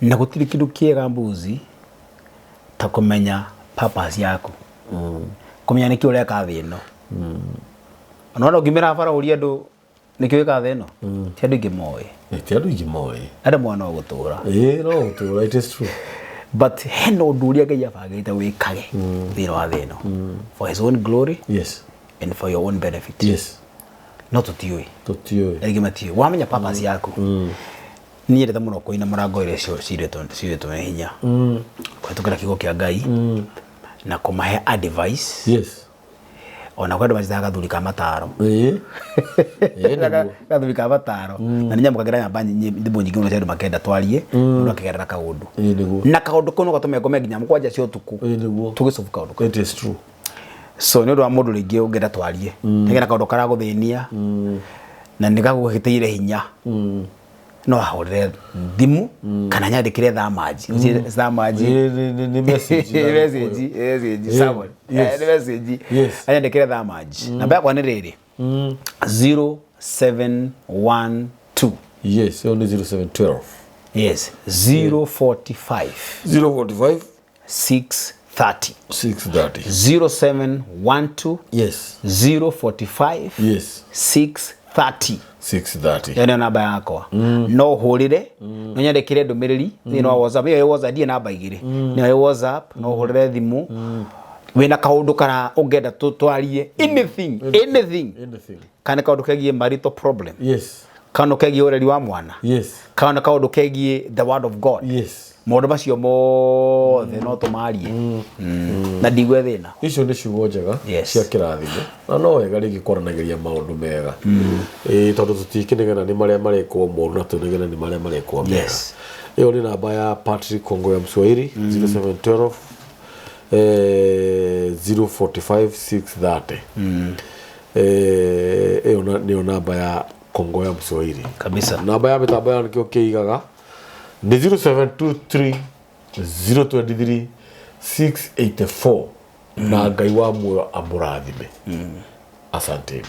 na gũtirĩ kĩndũ kĩega mbuzi ta kũmenya purpose yaku, kũmenya nĩkĩ ũreka thĩ ĩno. Ona wona ũngĩmĩra bara ũrie andũ nĩkĩ wĩkaga thĩ ĩno, ti andũ aingĩ moĩ. Ti andũ aingĩ moĩ. Andũ moĩ no gũtũra. Ĩĩ, no gũtũra, it is true. But hena ũndũ ũrĩa Ngai abangĩte wĩkage thĩinĩ wa thĩ ĩno for his own glory and for your own benefit. No tũtiũĩ. Tũtiũĩ. Aingĩ matiũĩ. Wamenya purpose yaku, niĩ nyendete mũno kũina mũrango ĩrĩa ciurĩtwo nĩ hinya kũhetũkĩra kiugo kĩa Ngai na kũmahe advice. Ona kwĩ andũ manjĩtaga gathuri ka mataro. Ĩĩ. Ĩĩ, nĩguo. Gathuri ka mataro, na nĩ nyamũkagĩra namba thimũ nyingĩ mũno cia andũ makenda twarie, mũndũ akĩgerera kaũndũ, Ĩĩ, nĩguo. Na kaũndũ kau no gatũme ngome nginya 7 cia ũtukũ Ĩĩ, nĩguo. tũgĩcobu kaũndũ kau. It is true. So nĩ ũndũ wa mũndũ rĩngĩ ũngĩenda twarie nĩgetha kaũndũ karagũthĩnia na nĩ gagũgĩtĩire hinya. No ahũrĩre thimũ kana nyandĩkĩre thamaji. Thamaji. Nĩ message na message, message, Samuel. Nĩ message. Anyandĩkĩre thamaji. Namba yakwa nĩ rĩrĩ. 0712. Yes, ĩyo nĩ 0712. Yes, 045. 045. 630. 630. 0712. 045. 630. 630. Ĩyo nĩyo namba yakwa. No ũhũrĩre, no nyandĩkĩre ndũmĩrĩri thĩinĩ wa WhatsApp. Ĩyo ĩ WhatsApp, ndirĩ namba igĩrĩ. Nĩyo ĩ WhatsApp, no ũhũrĩre thimũ wĩna kaũndũ kana ũngĩenda twarie anything, anything. Anything. Kana kaũndũ kegiĩ marital problem. Kana kegiĩ ũreri wa mwana. Kana kaũndũ kegiĩ the word of God. Maũndũ macio mothe no tũmarie. Na ndigue thĩna. Icio nĩ ciugo njega cia kĩrathimo na no wega rĩngĩ kwaranagĩria maũndũ mega. Ĩĩ, tondũ tũtikĩnegena nĩ marĩa marekwo moru na tũnegene nĩ marĩa marekwo mega. Ĩyo nĩ namba ya Patrick Kongoya Mswahili 0712 045 630. Ĩyo nĩyo namba ya Kongoya Mswahili. Kabisa. Namba ya mĩtambo ya nĩkĩo kĩigaga nĩ 0723 023 684 na Ngai wa muoyo amũrathime. Asante.